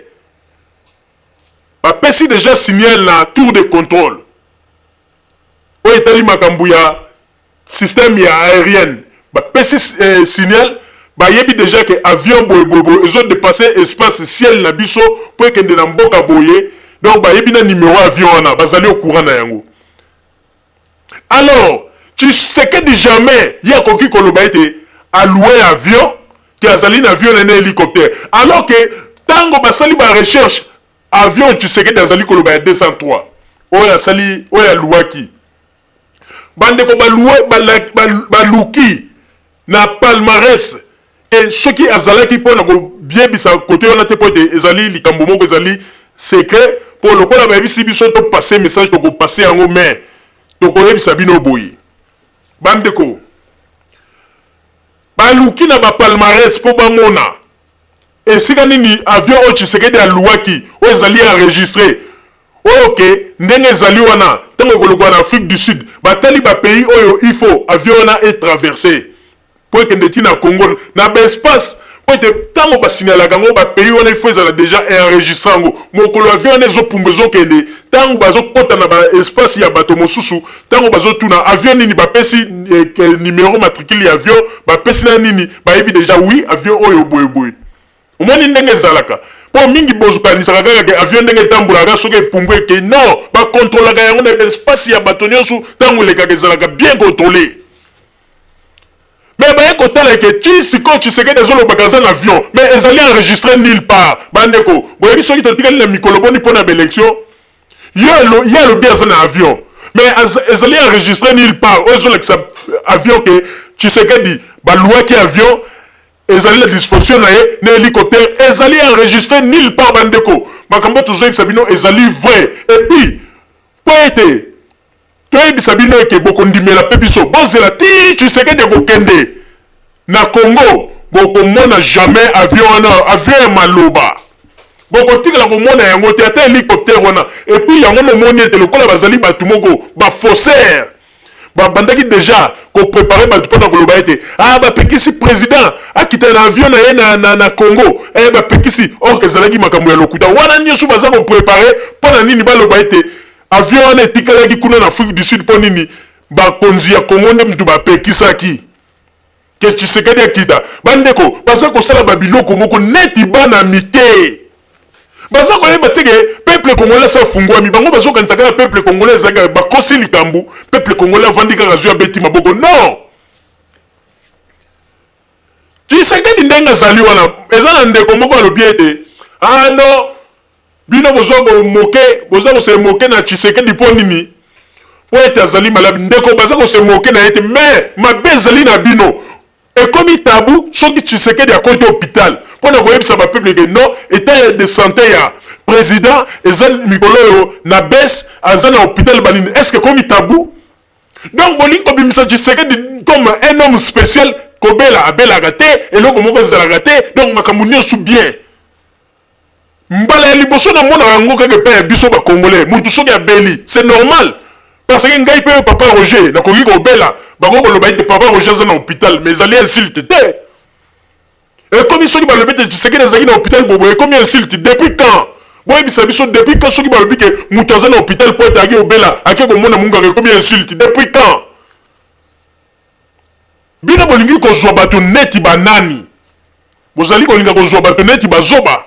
bapesi dejà signal na tour de controle. Oyo etali makambo ya système ya aérienne, bapesi eh, signal, bayebi déjà ke avion boye boye boye ezo dépasser espace ciel na biso mpo ekende na mboka boye. Donc bayebi na numéro avion wana, bazali au courant na yango. Alors Tshisekedi jamais ye akoki koloba ete alouer avion, ke azali na avion na hélicoptère, alors que ntango basali barecherche, avion Tshisekedi azali koloba ya 203 oyo asali, oyo alouaki, bandeko, baluki na palmarès e soki azalaki mpona kobiebisa kote wana te, mpo ete ezali likambo moko ezali secret. Mpo lokola bayebisi biso topasser message, tokopasser yango, mais tokoyebisa bino boye, bandeko: baluki na bapalmarès mpo bamona esika nini avion oyo Tshisekedi alouaki, oyo ezali enregistré, oyo ke ndenge ezali wana ntango ekolokwa na Afrique du Sud. Batali bapays oyo il faut avion wana etraverser mpo ekende ti na Congo, na baespace, mpo ete ntango basignalaka yango, bapays wana il faut ezala déjà enregistré yango. Mokolo avion wana ezopumbwa, ezokende, ntango bazokɔta na baespace ya bato mosusu, ntango bazotuna avion nini, bapesi eh, numéro matricule ya avion, bapesi na nini, bayebi déjà: oui, avion oyo boyeboye. Omoni ndenge ezalaka? Mpo mingi bozokanisaka kaka ke avion ndenge etambolaka, soki epumbwe ekei. Non, bakontrolaka yango na espace ya bato nyonso. Ntango elekaka, ezalaka bien contrôlé. Mais baye kotala eke ti sikoyo Tshisekedi azolobaka aza na avion, mais ezali enregistré nulle part. Bandeko, boyebi soki totikali na mikolo boni mpo na baélection? Ye alobi aza na avion, mais ezali enregistré nulle part oyo ezolakisa avion ke Tshisekedi balouaki avion, ezali na disposition na ye na hélicoptère, ezali enregistré nulle part. Bandeko, makambo tozoyebisa bino ezali vrai. Et puis mpo ete toyebisa bino eke bokondimela mpe biso, bozela ti Tshisekedi ekokende na Congo, bokomona jamais avion wana, avion ya maloba, bokotikala komona yango te, ata hélicoptère wana. Et puis yango momoni ete lokola bazali bato moko bafaussaire, babandaki déjà kopréparer bato mpona koloba ete ah, bapekisi président akita na avion na ye na Congo, eh, bapekisi. Or ezalaki makambo ya lokuta wana nyonso. Baza kopréparer mpo na nini? Baloba ete avion wana etikalaki kuna na Afrique du Sud. Mpo nini? Bakonzi ya Congo nde mutu bapekisaki ke Tshisekedi akita. Bandeko, baza kosala babiloko moko neti bana mike, baza koyeba te ke peuple congolais asa afungwami. Bango bazokanisa kaka peuple congolais ezalaki bakosi likambo, peuple congolais avandi kaka, azwi, abeti maboko. Non, Tshisekedi ndenge azali wana, eza na ndeko moko alobi ete ah non, bino bozwa komoke, boza kose moquer na Tshisekedi. Mpo nini? Mpo ete azali malamu. Ndeko, baza kose moquer na ye te, mais mabe ezali na bino. Ekomi tabu soki Tshisekedi akoti hôpital mpo na koyebisa bapeuple ke non, état de santé ya président eza mikolo oyo na baisse, aza na hôpital banini. Est ce que ekomi tabu? Donc bolingi kobimisa Tshisekedi comme un homme spécial, kobela abelaka te, eloko moko ezalaka te, donc makambo nyonso bien. Mbala ya liboso namonaka yango kaka epai ya biso bacongolais. Mutu soki abeli, c'est normal, parce que ngai mpe papa Roger nakoki kobela, bakoki koloba ete papa Roger aza na hôpital, mais ezali insulte te. Ekomi soki balobi ete Tshisekedi azalaki na hôpital bobo, ekomi insulte. Depuis quand? Boyebisa biso, depuis quand soki balobi ke moto aza na hôpital po ete aki kobela, ake komona mungaka, ekomi insulte? Depuis quand? Bino bolingi kozwa bato neti banani? Bozali kolinga kozwa bato neti bazoba.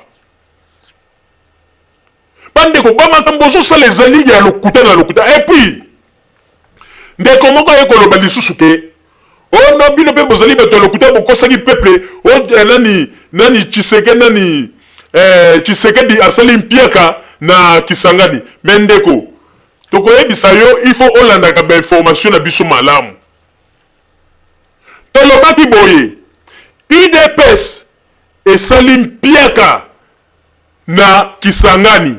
Bandeko, bamakambo bozosala ezali ya lokuta na lokuta. Et puis ndeko moko aye koloba lisusu ke o no, bino mpe bozali bato ya lokuta, bokosaki peuple o eh, nani nani Tshiseke nani eh, Tshisekedi asali mpiaka na Kisangani. Mais ndeko, tokoyebisa yo, il faut olandaka bainformation na biso malamu. Tolobaki boye: UDPS esali mpiaka na Kisangani.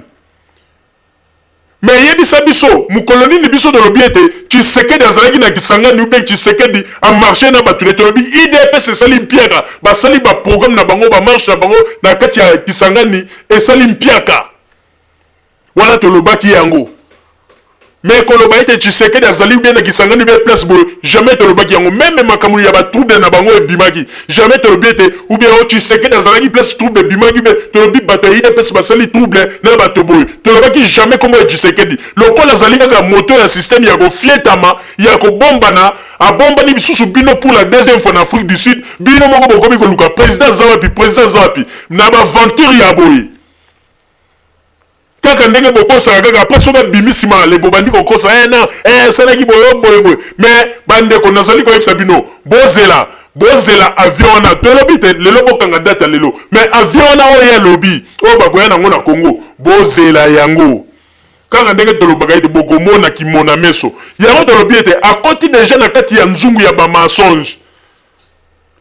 Mais yebisa biso mokolo nini biso tolobi ete Tshisekedi azalaki na Kisangani ou bien Tshisekedi amarcher na bato ne? Tolobi UDPS esali mpiaka, basali baprogramme na bango, bamarche na bango na kati ya Kisangani, esali mpiaka wana, tolobaki yango. Mais koloba ete Tshisekedi azali bien na Kisangani bien place boye, jamais tolobaki yango. Meme makambo ya ba trouble na bango ebimaki, jamais tolobi ete ou bien oh Tshisekedi azalaki place trouble ebimaki bien, tolobi bato ya UDPS basali trouble na bato boye. Tolobaki jamais kombo ya Tshisekedi. Lokola azali kaka moto ya système ya kofietama, ya kobombana, abombani lisusu bino pour la deuxième fois na Afrique du Sud, bino moko bokomi koluka president aza wapi, president aza wapi na ba aventure ya boye. Kaka ndenge bokosaka kaka après soki abimi sima ale bobandi kokosa eh non eh asalaki boye oh boye boye mais bandeko nazali koyebisa bino bozela bozela avion wana tolobi te lelo bokanga date ya lelo mais avion wana oyo ye alobi oyo bakoya nango na Congo bozela yango kaka ndenge tolobaka ete bokomona kimona meso yango tolobi ete akoti deja na kati ya nzungu ya ba mensonge.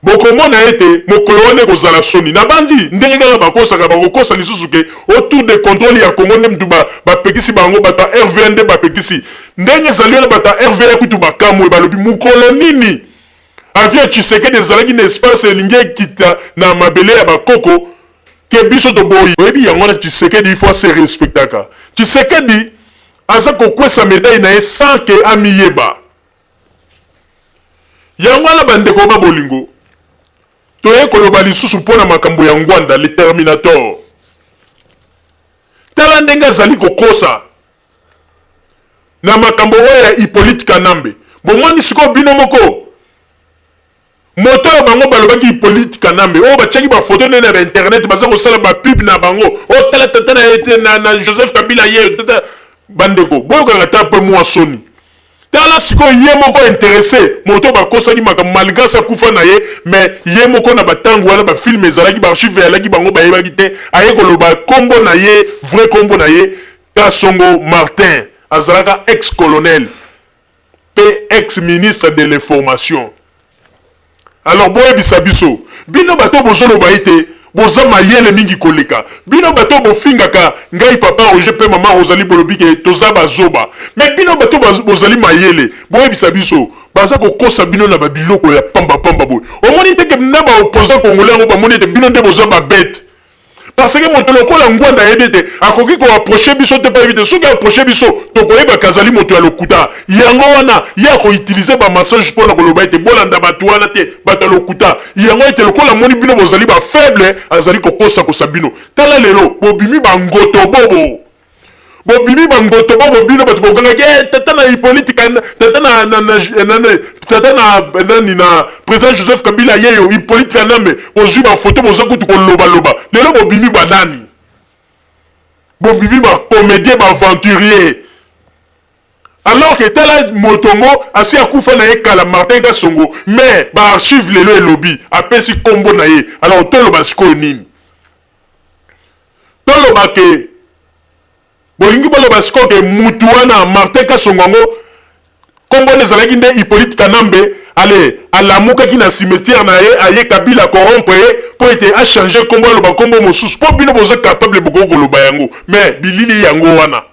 Bokomona ete mokolo wana ekozala soni. Nabanzi, ndenge kaka bakosaka, bakokosa lisusu ke o tour de controle ya Congo nde mutu ba bapekisi bango, bato ya RVA nde bapekisi. Ndenge ezali wana bato ya RVA kutu bakamwe, balobi mokolo nini avion ya Tshisekedi ezalaki na espace elingi ekita na mabele ya bakoko ke biso toboyi. Oyebi yango wana Tshisekedi il faut a se respectaka. Tshisekedi aza kokwesa medaille na ye sans que amiyeba. Yango wana bandeko ba bolingo, toye koloba lisusu mpo na makambo ya Ngwanda le Terminator. Tala ndenge azali kokosa na makambo oyo ya Hyppolite Kanambe. Bomoni sikoyo bino moko Moto oyo bango balobaki Hyppolite Kanambe oyo batiaki ba photo nde na ba internet baza kosala ba pub na bango oh tala tata na ye na, na Joseph Kabila ye tata bandeko boyokaka ata pe mua soni tala sikoyo ye moko interesse moto bakosaki makambo malgre asi akufa na ye mais ye moko na batango wana ba film ezalaki ba archive eyalaki bango bayebaki te aye koloba kombo na ye vrai kombo na ye Kasongo Martin azalaka ex colonel pe ex ministre de l'information alors boyebisa biso bino bato bozoloba ete boza mayele mingi koleka bino bato bofingaka ngai papa Roger pe mama Rosalie bolobi ke toza bazoba mais bino bato bozali mayele boyebisa biso baza kokosa bino na babiloko ya pamba pamba boye omoni te ke na ba opposant congolais yango bamoni ete bino nde boza ba bete Parce que moto lokola Ngwanda ayebi ete akoki ko approcher biso te mpo ayebi te soki approcher biso tokoyeba ke azali moto ya lokuta. Yango wana ye ako utiliser ba mensonges mpo na koloba ete bolanda bato wana te, bato ya lokuta. Yango ete lokola amoni bino bozali ba faibles azali kokosa kosa bino. Tala lelo bobimi ba ngotobobo. Bobimi ba ngotobobo bino bato bogangaki eh, tata na Hippolyte kan tata na na na, na, na tata na nani na président Joseph Kabila yeyo Hippolyte Kanambe bozwi ba photo boza kutu koloba loba lelo bobimi ba nani bobimi ba comédien ba aventurier alors que tala moto ngo asi akufa na ye kala Martin Kasongo mais ba archive lelo elobi apesi kombo na ye alors toloba sikoyo nini Toloba ke bolingi boloba sikoyo ke mutu wana Martin Kasongo yango kombo wana ezalaki nde Hyppolite Kanambe ale alamukaki na cimetière na ye aye Kabila corrompre ye po ete a changer kombo aloba kombo mosusu po bino boza capable bokoki koloba yango mais bilili yango wana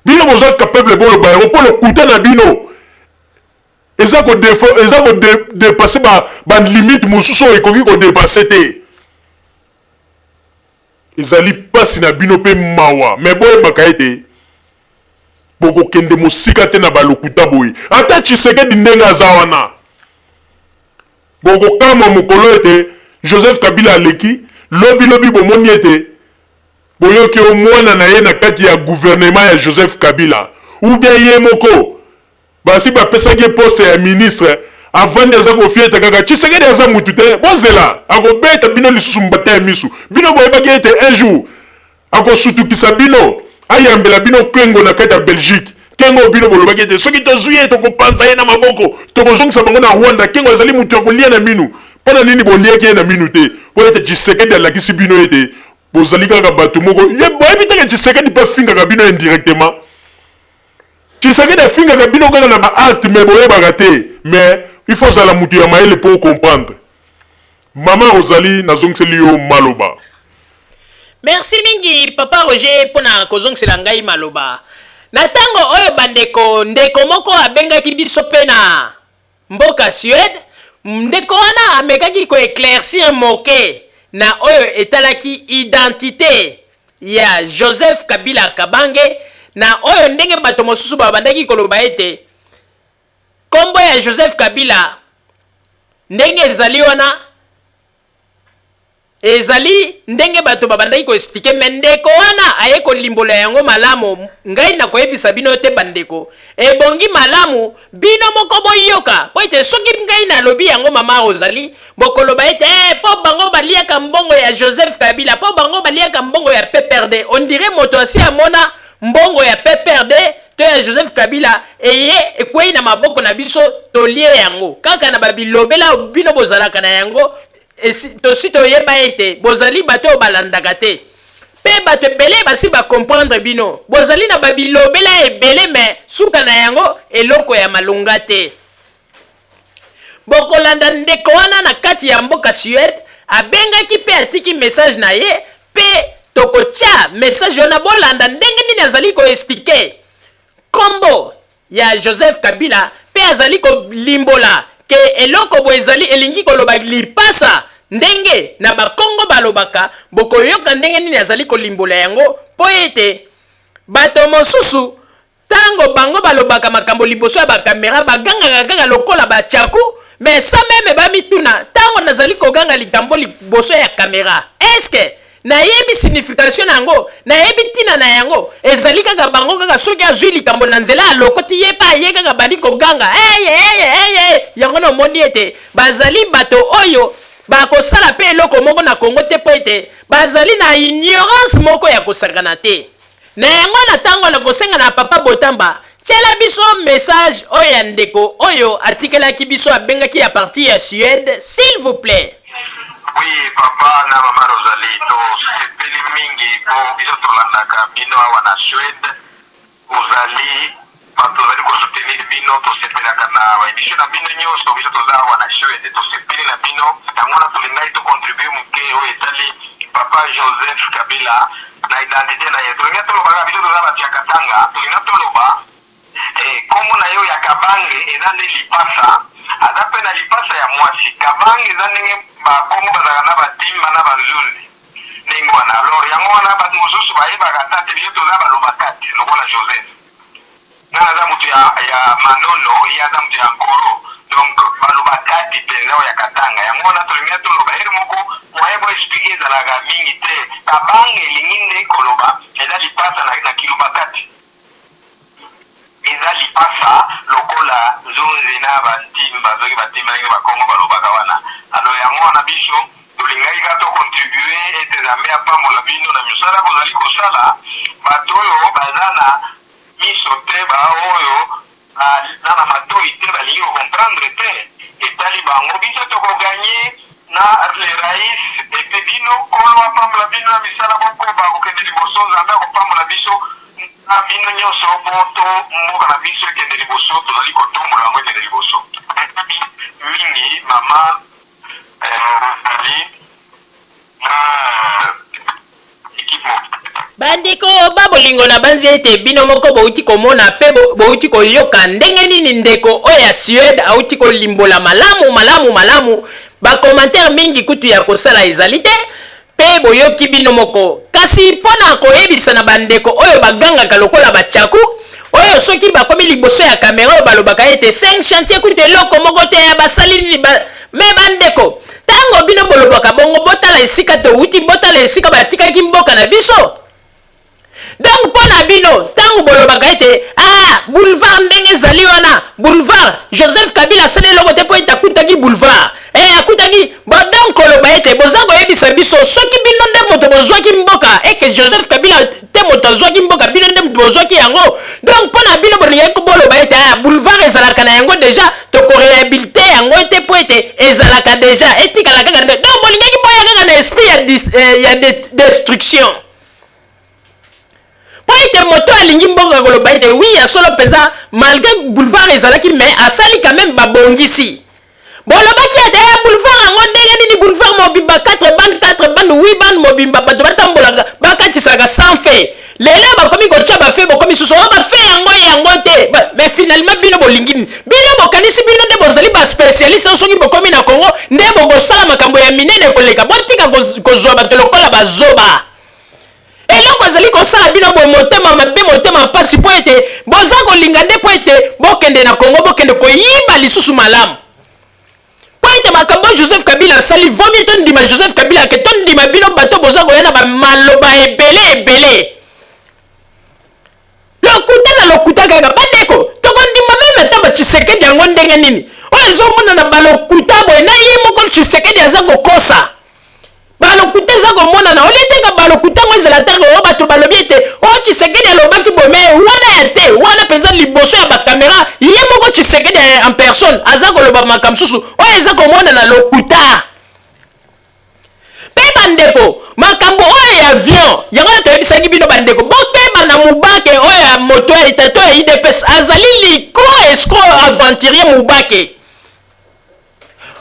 bino boza capable boloba yango po lokuta na bino eza ko eza ko depasser ba ba limite mosusu oyo ekoki ko depasser te. Ezali pasi na bino pe mawa mais boyebaka ete bokokende mosika te na ba lokuta boye. Ata Tshisekedi ndenge aza wana bokokamwa mokolo ete Joseph Kabila aleki lobi lobi bomoni ete boyoki o mwana na ye na kati ya gouvernement ya Joseph Kabila ou bien ye moko Basi bapesaki ye poste ya ministre avandi aza kofieta kaka Tshisekedi aza mutu te bozela akobeta bino lisusu mbata ya misu bino boyebaki ete un jour akosutukisa bino ayambela bino kengo na kati ya Belgique kengo oyo bino bolobaki ete soki tozwi ye tokopanza ye na maboko tokozongisa bango na Rwanda kengo azali mutu ya kolia na minu mpo na nini boliaki ye na minu te mpo ete Tshisekedi alakisi bino ete bozali kaka bato moko ye boyebi te ke Tshisekedi mpe afingaka bino indirectement Tshisekedi afingaka bino kaka na ba actes mais boyebaka te mais il faut ozala mutu ya mayele po o comprendre. Maman Rosalie nazongiseli yo maloba. Merci mingi papa Roger pona kozongisela ngai maloba. Na tango oyo bandeko, ndeko moko abengaki biso pe na mboka Suède, ndeko wana amekaki ko eclaircir moke na oyo etalaki identite ya Joseph Kabila Kabange. na oyo ndenge bato mosusu babandaki koloba ete nkombo ya Joseph Kabila ndenge ezali wana Ezali ndenge bato babandaki ko expliquer mais ndeko wana aye kolimbola yango malamu, ngai nakoyebisa bino te bandeko, ebongi malamu bino moko boyoka mpo ete soki ngai nalobi yango mama Rosalie bokoloba ete eh, mpo bango baliaka mbongo ya Joseph Kabila, mpo bango baliaka mbongo ya PPRD. On dirait moto asi amona mbongo ya PPRD to ya Joseph Kabila eye ekwei na maboko na biso tolie yango kaka na babilobela bino bozalaka na yango. Esi tosi toyeba ete bozali bato oyo balandaka te pe bato ebele basi ba comprendre bino bozali na ba bilobela ebele mais suka na yango eloko ya malonga te. Bokolanda ndeko wana na kati ya mboka Suède abengaki pe atiki message na ye pe tokotia message wana bolanda ndenge nini azali ko expliquer kombo ya Joseph Kabila pe azali kolimbola ke eloko boye ezali elingi koloba lipasa ndenge na bakongo balobaka, bokoyoka ndenge nini azali kolimbola yango po ete bato mosusu tango bango balobaka makambo liboso ya ba camera bagangaka kaka lokola ba tshaku mais sans meme bamituna tango nazali koganga likambo liboso ya camera est-ce que Nayebi signification na yango, nayebi ntina na yango. Ezali kaka bango kaka soki azui likambo na nzela alokoti ye pe aye kaka abandi koganga eye eye eye. Yango na omoni ete bazali bato oyo bakosala pe eloko moko na Congo te po ete bazali na ignorance moko ya kosakana te. Na yango na tango na kosenga na papa Botamba tiela biso message oyo ya ndeko oyo atikelaki biso abengaki à partir ya Suède s'il vous plait. Oui papa na mama Rosalie to sepeli mingi po biso tolandaka bino awa na Suède ozali bato tozali ko soutenir bino tosepelaka na ba emission na bino nyonso biso toza awa na Suède tosepeli na bino yango wana tolingaki to contribuer moke oyo etali papa Joseph Kabila na identite na ye tolingi toloba kaka biso toza bato ya Katanga tolingi toloba eh, kombo na ye ya Kabange eza nde lipasa aza mpe na lipasa ya mwasi Kabange eza ndenge bakongo bazalaka na batimba na banzunzi ndenge wana alors yango wana bato mosusu bayebaka ata te biso toza baloba kati lokola Joseph nga naza moto ya, ya Manono ye aza moto ya Nkoro donc baloba kati mpenza oyo ya Katanga yango wana tolingi toloba ere moko moyen bo expliquer ezalaka mingi te Kabange elingi nde koloba eza lipasa na, na kiluba kati eza lipasa lokola nzunzi na bantimba soki batimba ndenge bakongo balobaka wana alors yango wana biso tolingaki kaka to contribuer ete Nzambe apambola bino na misala bozali kosala bato oyo baza na miso te ba oyo baza na matoi te balingi ko comprendre te etali bango biso toko gagner na le rais epe bino kolo apambola bino na misala bokoba kokende liboso Nzambe akopambola biso na bino nyonso po to mboka na biso ekende liboso tozali kotombola yango ekende liboso mingi mama Rosalie na equipe Bandeko ba bolingo, nabanzi ete bino moko bouti komona mpe bouti koyoka ndenge nini ndeko oyo ya Suède auti kolimbola malamu malamu malamu. Ba commentaires mingi kutu ya kosala ezali te mpe boyoki bino moko. Kasi mpo na koyebisa na bandeko oyo bagangaka lokola ba tshaku, oyo soki bakomi liboso ya camera oyo balobaka ete 5 chantier kutu eloko moko te ya basali nini ba... Mais bandeko, tango bino bolobaka bongo, botala esika towuti, botala esika batikaki mboka na biso. Donc mpo na bino, tango bolobaka ete ah boulevard ndenge ezali wana, boulevard Joseph Kabila asali eloko te mpo ete akutaki boulevard eh, akutaki bon, donc koloba ete boza koyebisa biso soki bino nde moto bozwaki mboka eke Joseph Kabila te moto azwaki mboka, bino nde moto bozwaki yango. Donc mpo na bino bolingaki boloba ete ah boulevard ezalaka na yango deja, toko rehabiliter yango te mpo ete ezalaka deja, etikala kaka nde. Donc bolingaki boya kaka na esprit ya, eh, ya de, destruction mpo ete moto alingi mboka koloba ete wi ya solo mpenza malgré boulevard ezalaki mais asali quand même babongisi bolobaki ete eh, boulevard yango ndenge nini boulevard mobimba 4 bande 4 bande 8 bande mobimba bato batambolaka bakatisaka sans fait lelo bakomi kotya bafe bokomi susu oyo oh, bafe yango yango te mais finalement bino bolingi nini bino bokanisi bino nde bozali baspecialiste oyo soki bokomi na congo nde bokosala makambo ya minene koleka botika kozwa bato lokola bazoba eloko. azali kosala bino boye motema mabe, motema mpasi, mpo ete boza kolinga nde mpo ete bokende na Kongo, bokende koyiba lisusu malamu, mpo ete makambo Joseph Kabila asali, vomi tondima Joseph Kabila ke tondima bino bato boza koya na bamaloba ebele ebele, lokuta na lokuta kaka. Bandeko, tokondima même ata baTshisekedi yango ndenge nini? Oyo ezomonana balokuta boye, na ye moko Tshisekedi aza kokosa, balokuta eza komonana. Olie teka balokuta yango ezala te oyo bato balobi ete o Tshisekedi alobaki boye, mais wana ya te. Wana mpenza liboso ya bacaméra, ye moko Tshisekedi en personne aza koloba makambo mosusu oyo eza komonana lokuta. Mpe bandeko, makambo oyo ya avion yango wana toyebisaki bino, bandeko, bokeba na Mubake oyo ya moto ya etato ya UDPS. Azali licro, escroc, aventurier. Mubake,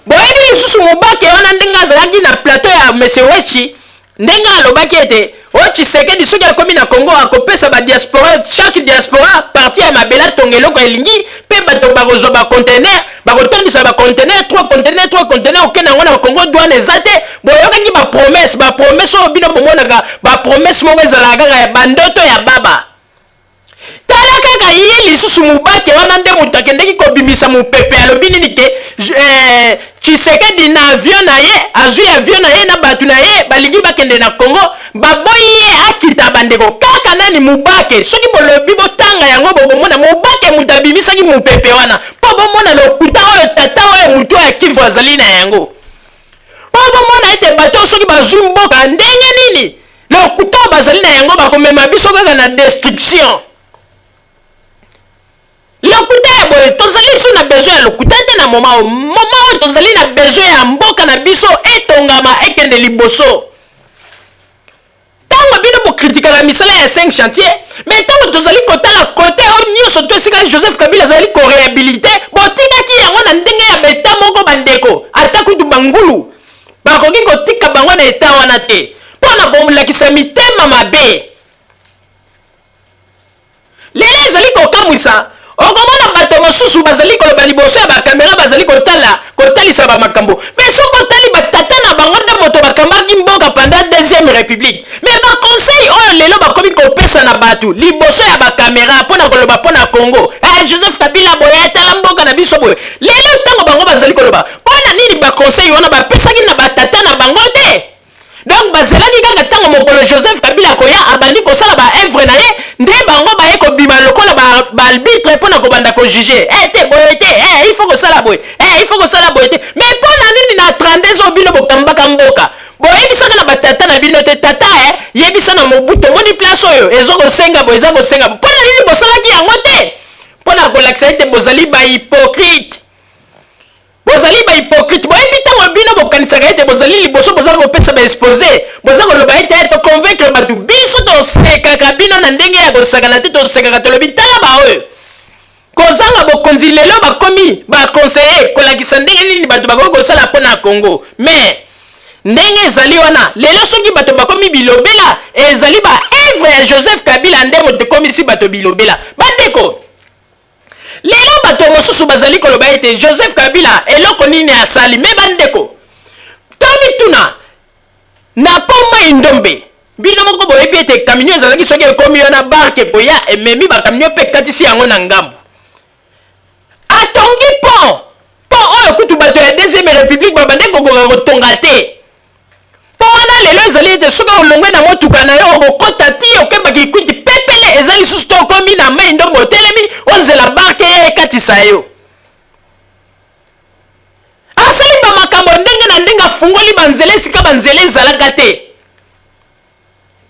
boyebi lisusu Mubake wana, ndenge azalaki na plateau ya Mese Wechi, ndenge alobaki ete oyo Tshisekedi soki akomi na Congo akopesa badiaspora, chaque diaspora partie ya mabele, atonga eloko elingi, mpe bato bakozwa baconteneur, bakotondisa baconteneur, 3 conteneur, 3 conteneur, okende yango na Congo, douane eza te. Boyokaki bapromesse, bapromesse oyo bino bomonaka, bapromesse moko ezalaka kaka ya bandoto ya baba. Tala kaka ye lisusu Mubake wana nde moto akendeki kobimisa mopepe. Alobi nini? Ke Tshisekedi na avion na ye, azwi avion na ye na bato na ye, balingi bakende na Congo, baboyi ye akita. Bandeko, kaka nani? Mubake. Soki bolobi botanga yango, bokomona Mubake moto abimisaki mopepe wana, mpo bomona lokuta oyo tata oyo motu ya Kivu azali na yango, mpo bomona ete bato soki bazwi mboka ndenge nini, lokuta oyo bazali na yango bakomema biso kaka na destruction. Lokuta ya boye, tozali so na besoin ya lokuta te na moment oyo. Moment oyo tozali na besoin ya mboka na biso etongama, ekende liboso. Ntango bino bokritikaka misala ya 5 chantier, mais ntango tozali kotala kote oyo nyonso to esika Joseph Kabila azali koréhabiliter, botikaki yango na ndenge ya beta moko. Bandeko, ata kutu bangulu bakoki kotika bango na eta wana te, mpo na kolakisa mitema mabe. Lelo ezali kokamwisa, okomona bato mosusu bazali koloba liboso ya bacaméra, bazali kotala kotalisa bamakambo, mais soki otali batata na bango nde moto bakambaki mboka pendant Deuxième République, mais baconseil oyo lelo bakomi kopesa na bato liboso ya bacaméra mpo na koloba mpo na Congo, eh, Joseph Kabila boye, atala mboka na biso boye, lelo ntango bango bazali koloba, mpo na nini baconseil wana bapesaki na batata na bango te? Donc bazelaki kaka ntango mokolo Joseph Kabila akoya, abandi kosala baœuvre na ye, nde bango baye kobima lokola baarbitre mpo na kobanda kojuger eh, te boye te, eh, il faut kosala boye, eh, il faut kosala boye te. Mais mpo na nini na 32 oyo bino bokambaka mboka, boyebisaka na batata na bino te: "Tata, eh, yebisa na Mobutu, omoni place oyo eza kosenga boye, eza kosenga"? Mpo na nini bosalaki yango te? Mpo na kolakisa ete bozali bahypocrite, bozali bahypocrite. Boyebi ntango bino bokanisaka ete bozali liboso, boza kopesa baexposé, boza koloba ete toconvaincre bato, biso tosekaka bino na ndenge ya kosakana te. Tosekaka, tolobi: "Tala baoyo kozanga bokonzi, lelo bakomi baconseiller kolakisa ndenge nini bato bakoki kosala mpo na Congo." Mais ndenge ezali wana lelo, soki bato bakomi bilobela, ezali baœuvre ya Joseph Kabila nde moto ekomisi bato bilobela. Bandeko, lelo bato mosusu bazali koloba ete Joseph Kabila eloko nini asali? Mais bandeko, tomituna na pont Mai Ndombe. Bino moko boyebi ete camion ezalaki, soki ekomi wana, barque ekoya, ememi bacamion mpe ekatisi yango na ngambo. Atongi pont, pont oyo kutu bato ya Deuxième République babande kokoka kotonga te. Mpo wana lelo ezali ete soki olongwe na motuka na yo, okokɔta ti okembaki Kikwit pepele. Eza lisusu te okomi na Mai Ndombe, otelemi, ozela barque ye ekatisa yo. Asali bamakambo ndenge na ndenge, afungoli banzela esika banzela ezalaka te.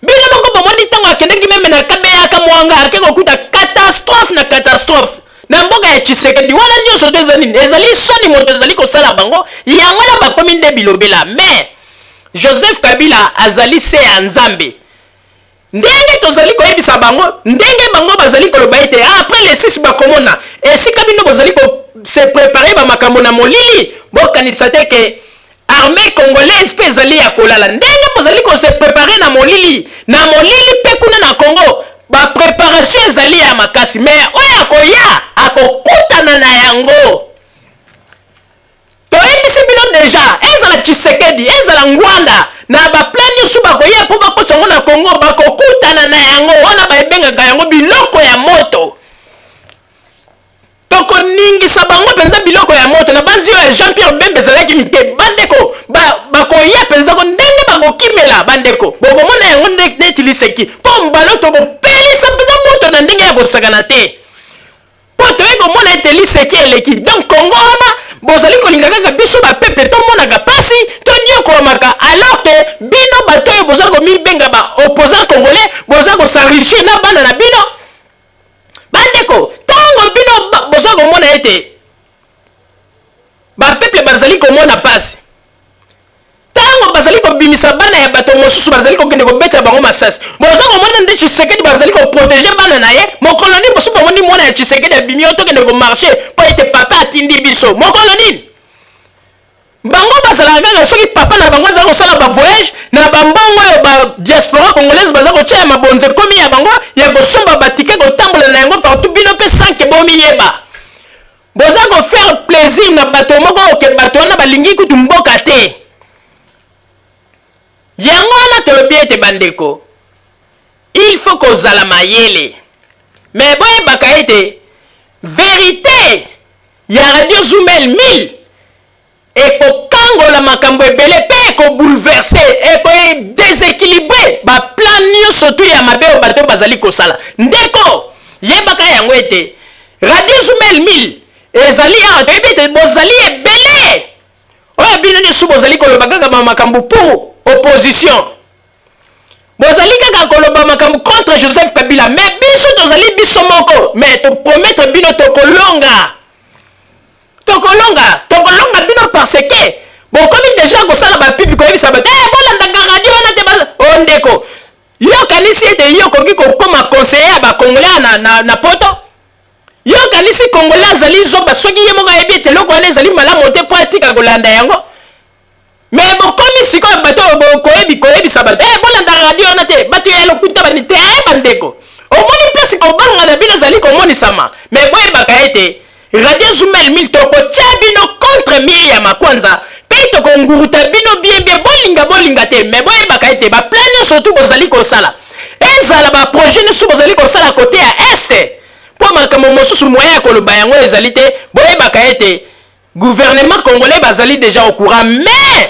Bino moko bomoni ntango akendeki même na Kabeya Kamwanga, ake kokuta catastrophe na catastrophe na mboka ya Tshisekedi. Wana nyonso to eza nini? Ezali soni moto ezali kosala bango yango na bakomi nde bilobela. Mais Joseph Kabila azali se ya Nzambe. Ndenge tozali koyebisa bango, ndenge bango bazali koloba ete après le 6 bakomona esika bino bozali se préparer bamakambo na molili, bokanisa te ke armée congolaise mpe ezali ya kolala. Ndenge bozali kose préparer na molili na molili, mpe kuna na Congo bapréparation ezali ya makasi, mais oyo akoya akokutana na yango. Toyebisi bino déjà, ezala Tshisekedi. Tshisekedi, ezala Ngwanda, na ba plan nyonso bakoya mpo bakotisa yango na Congo, bakokutana na yango wana baebengaka yango biloko ya moto. Tokoningisa bango mpenza biloko ya moto. Na banzi oyo ya Jean Pierre Bemba ezalaki mike. Bandeko bakoya mpenza ko ndenge bakokimela bandeko, bokomona yango neti liseki mpo mbala tokopelisa mpenza moto na ndenge ya kosakana te. Mpo toyei komona ete liseki eleki. Donc Congo wana bozali kolinga kaka biso ba peuple tomonaka pasi, tonyokwamaka alors que bino bato oyo boza komibenga ba opposants congolais boza ko s'enrichir na bana na bino. Bandeko, tango bino boza komona ete ba peuple bazali komona pasi, Tango bazali kobimisa bana ya bato mosusu bazali kokende kobeta bango masasi, boza komona nde Tshisekedi bazali ko proteger bana na ye. Mokolo nini bosi bomoni mwana ya Tshisekedi abimi oyo tokende ko marcher mpo ete papa atindi biso? Mokolo nini? Bango bazalaka kaka soki papa na bango aza kosala ba voyage na ba mbongo oyo ba diaspora congolaise baza kotia ya mabonza ekomi ya bango ya kosomba ba ticket kotambola na yango partout, bino mpe sans que bomiyeba. Boza ko faire plaisir na bato moko oke bato wana balingi kutu mboka te. Yango wana tolobi ete bandeko, il faut kozala mayele. Mais boyebaka ete verite ya Radio Zumel 1000 Ekokangola makambo ebele pe eko bouleverser, eko desequilibrer ba plans nionso tout ya mabe oyo bato bazali kosala. Ndeko, yebaka yango ete Radio Zumel 1000 ezali awa, toyebi ete bozali ebele oyo bino nionso bozali koloba kaka ba makambo pour opposition. Bozali kaka koloba makambo contre Joseph Kabila, mais biso tozali biso moko, mais to promettre bino tokolonga. Tokolonga, tokolonga bino parce que bokomi dejà kosala ba pub koyebisa bato eh bolandaka radio wana te ba oh ndeko yo okanisi ete yo okoki kokoma conseiller ya ba congolais na, na, na poto? Yo okanisi congolais azali zoba soki ye moko ayebi ete eloko wana ezali malamu te mpo atika kolanda yango? Mais bokomi sikoyo bato oyo bokoyebi koyebisa bato eh bolanda radio wana te bato ya lokuta bani te eh bandeko omoni place kobanga na bino ezali komonisama mais boyebaka ete radio Zumel 1000 tokotia bino contre mur ya makwanza pe tokonguruta bino bien bien bolinga bolinga te mais boyebaka ete ba plan nyonso tu bozali kosala ezala ba projet nyonso bozali kosala kote ya est mpo makambo mosusu moyen ya koloba yango ezali te boyebaka ete Gouvernement congolais bazali dejà au courant mais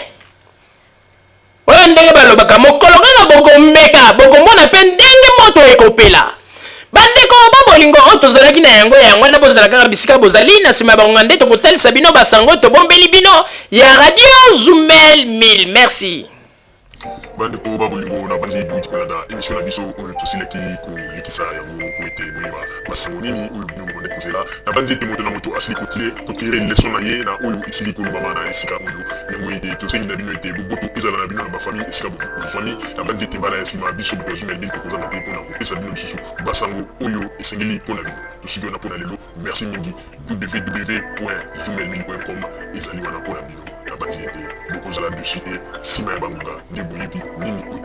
oyo ndenge balobaka mokolo kaka bokomeka bokomona pe ndenge moto ekopela. Bandeko ba bolingo oyo tozalaki na yango yango wana bozala kaka bisika bozali na sima ya bangonga nde tokotalisa bino basango tobombeli bino ya radio Zumel 1000 merci. Bandeko ba bolingo na banzi bouti kolanda emission na biso oyo tosilaki kolekisa yango mpo ete boyeba basango nini oyo bino bobandaki kozela. Na banzi ete moto na moto asili kotire leson na ye na oyo esili kolobama na esika oyo. Yango ete tosengi na bino ete boboto ezala na bino na bafamille esika bozwami. Na banzi ete mbala ya nsima biso bato ya Zumel 1000 tokozanga te mpo na kopesa bino lisusu basango oyo esengeli mpo na bino. Tosuki wana mpo na lelo. Merci mingi. www.zoomelmil.com ezali wana mpo na bino. Nabanzi ete bokozala dessus te nsima ya bangonga nde boyebi nini oyo.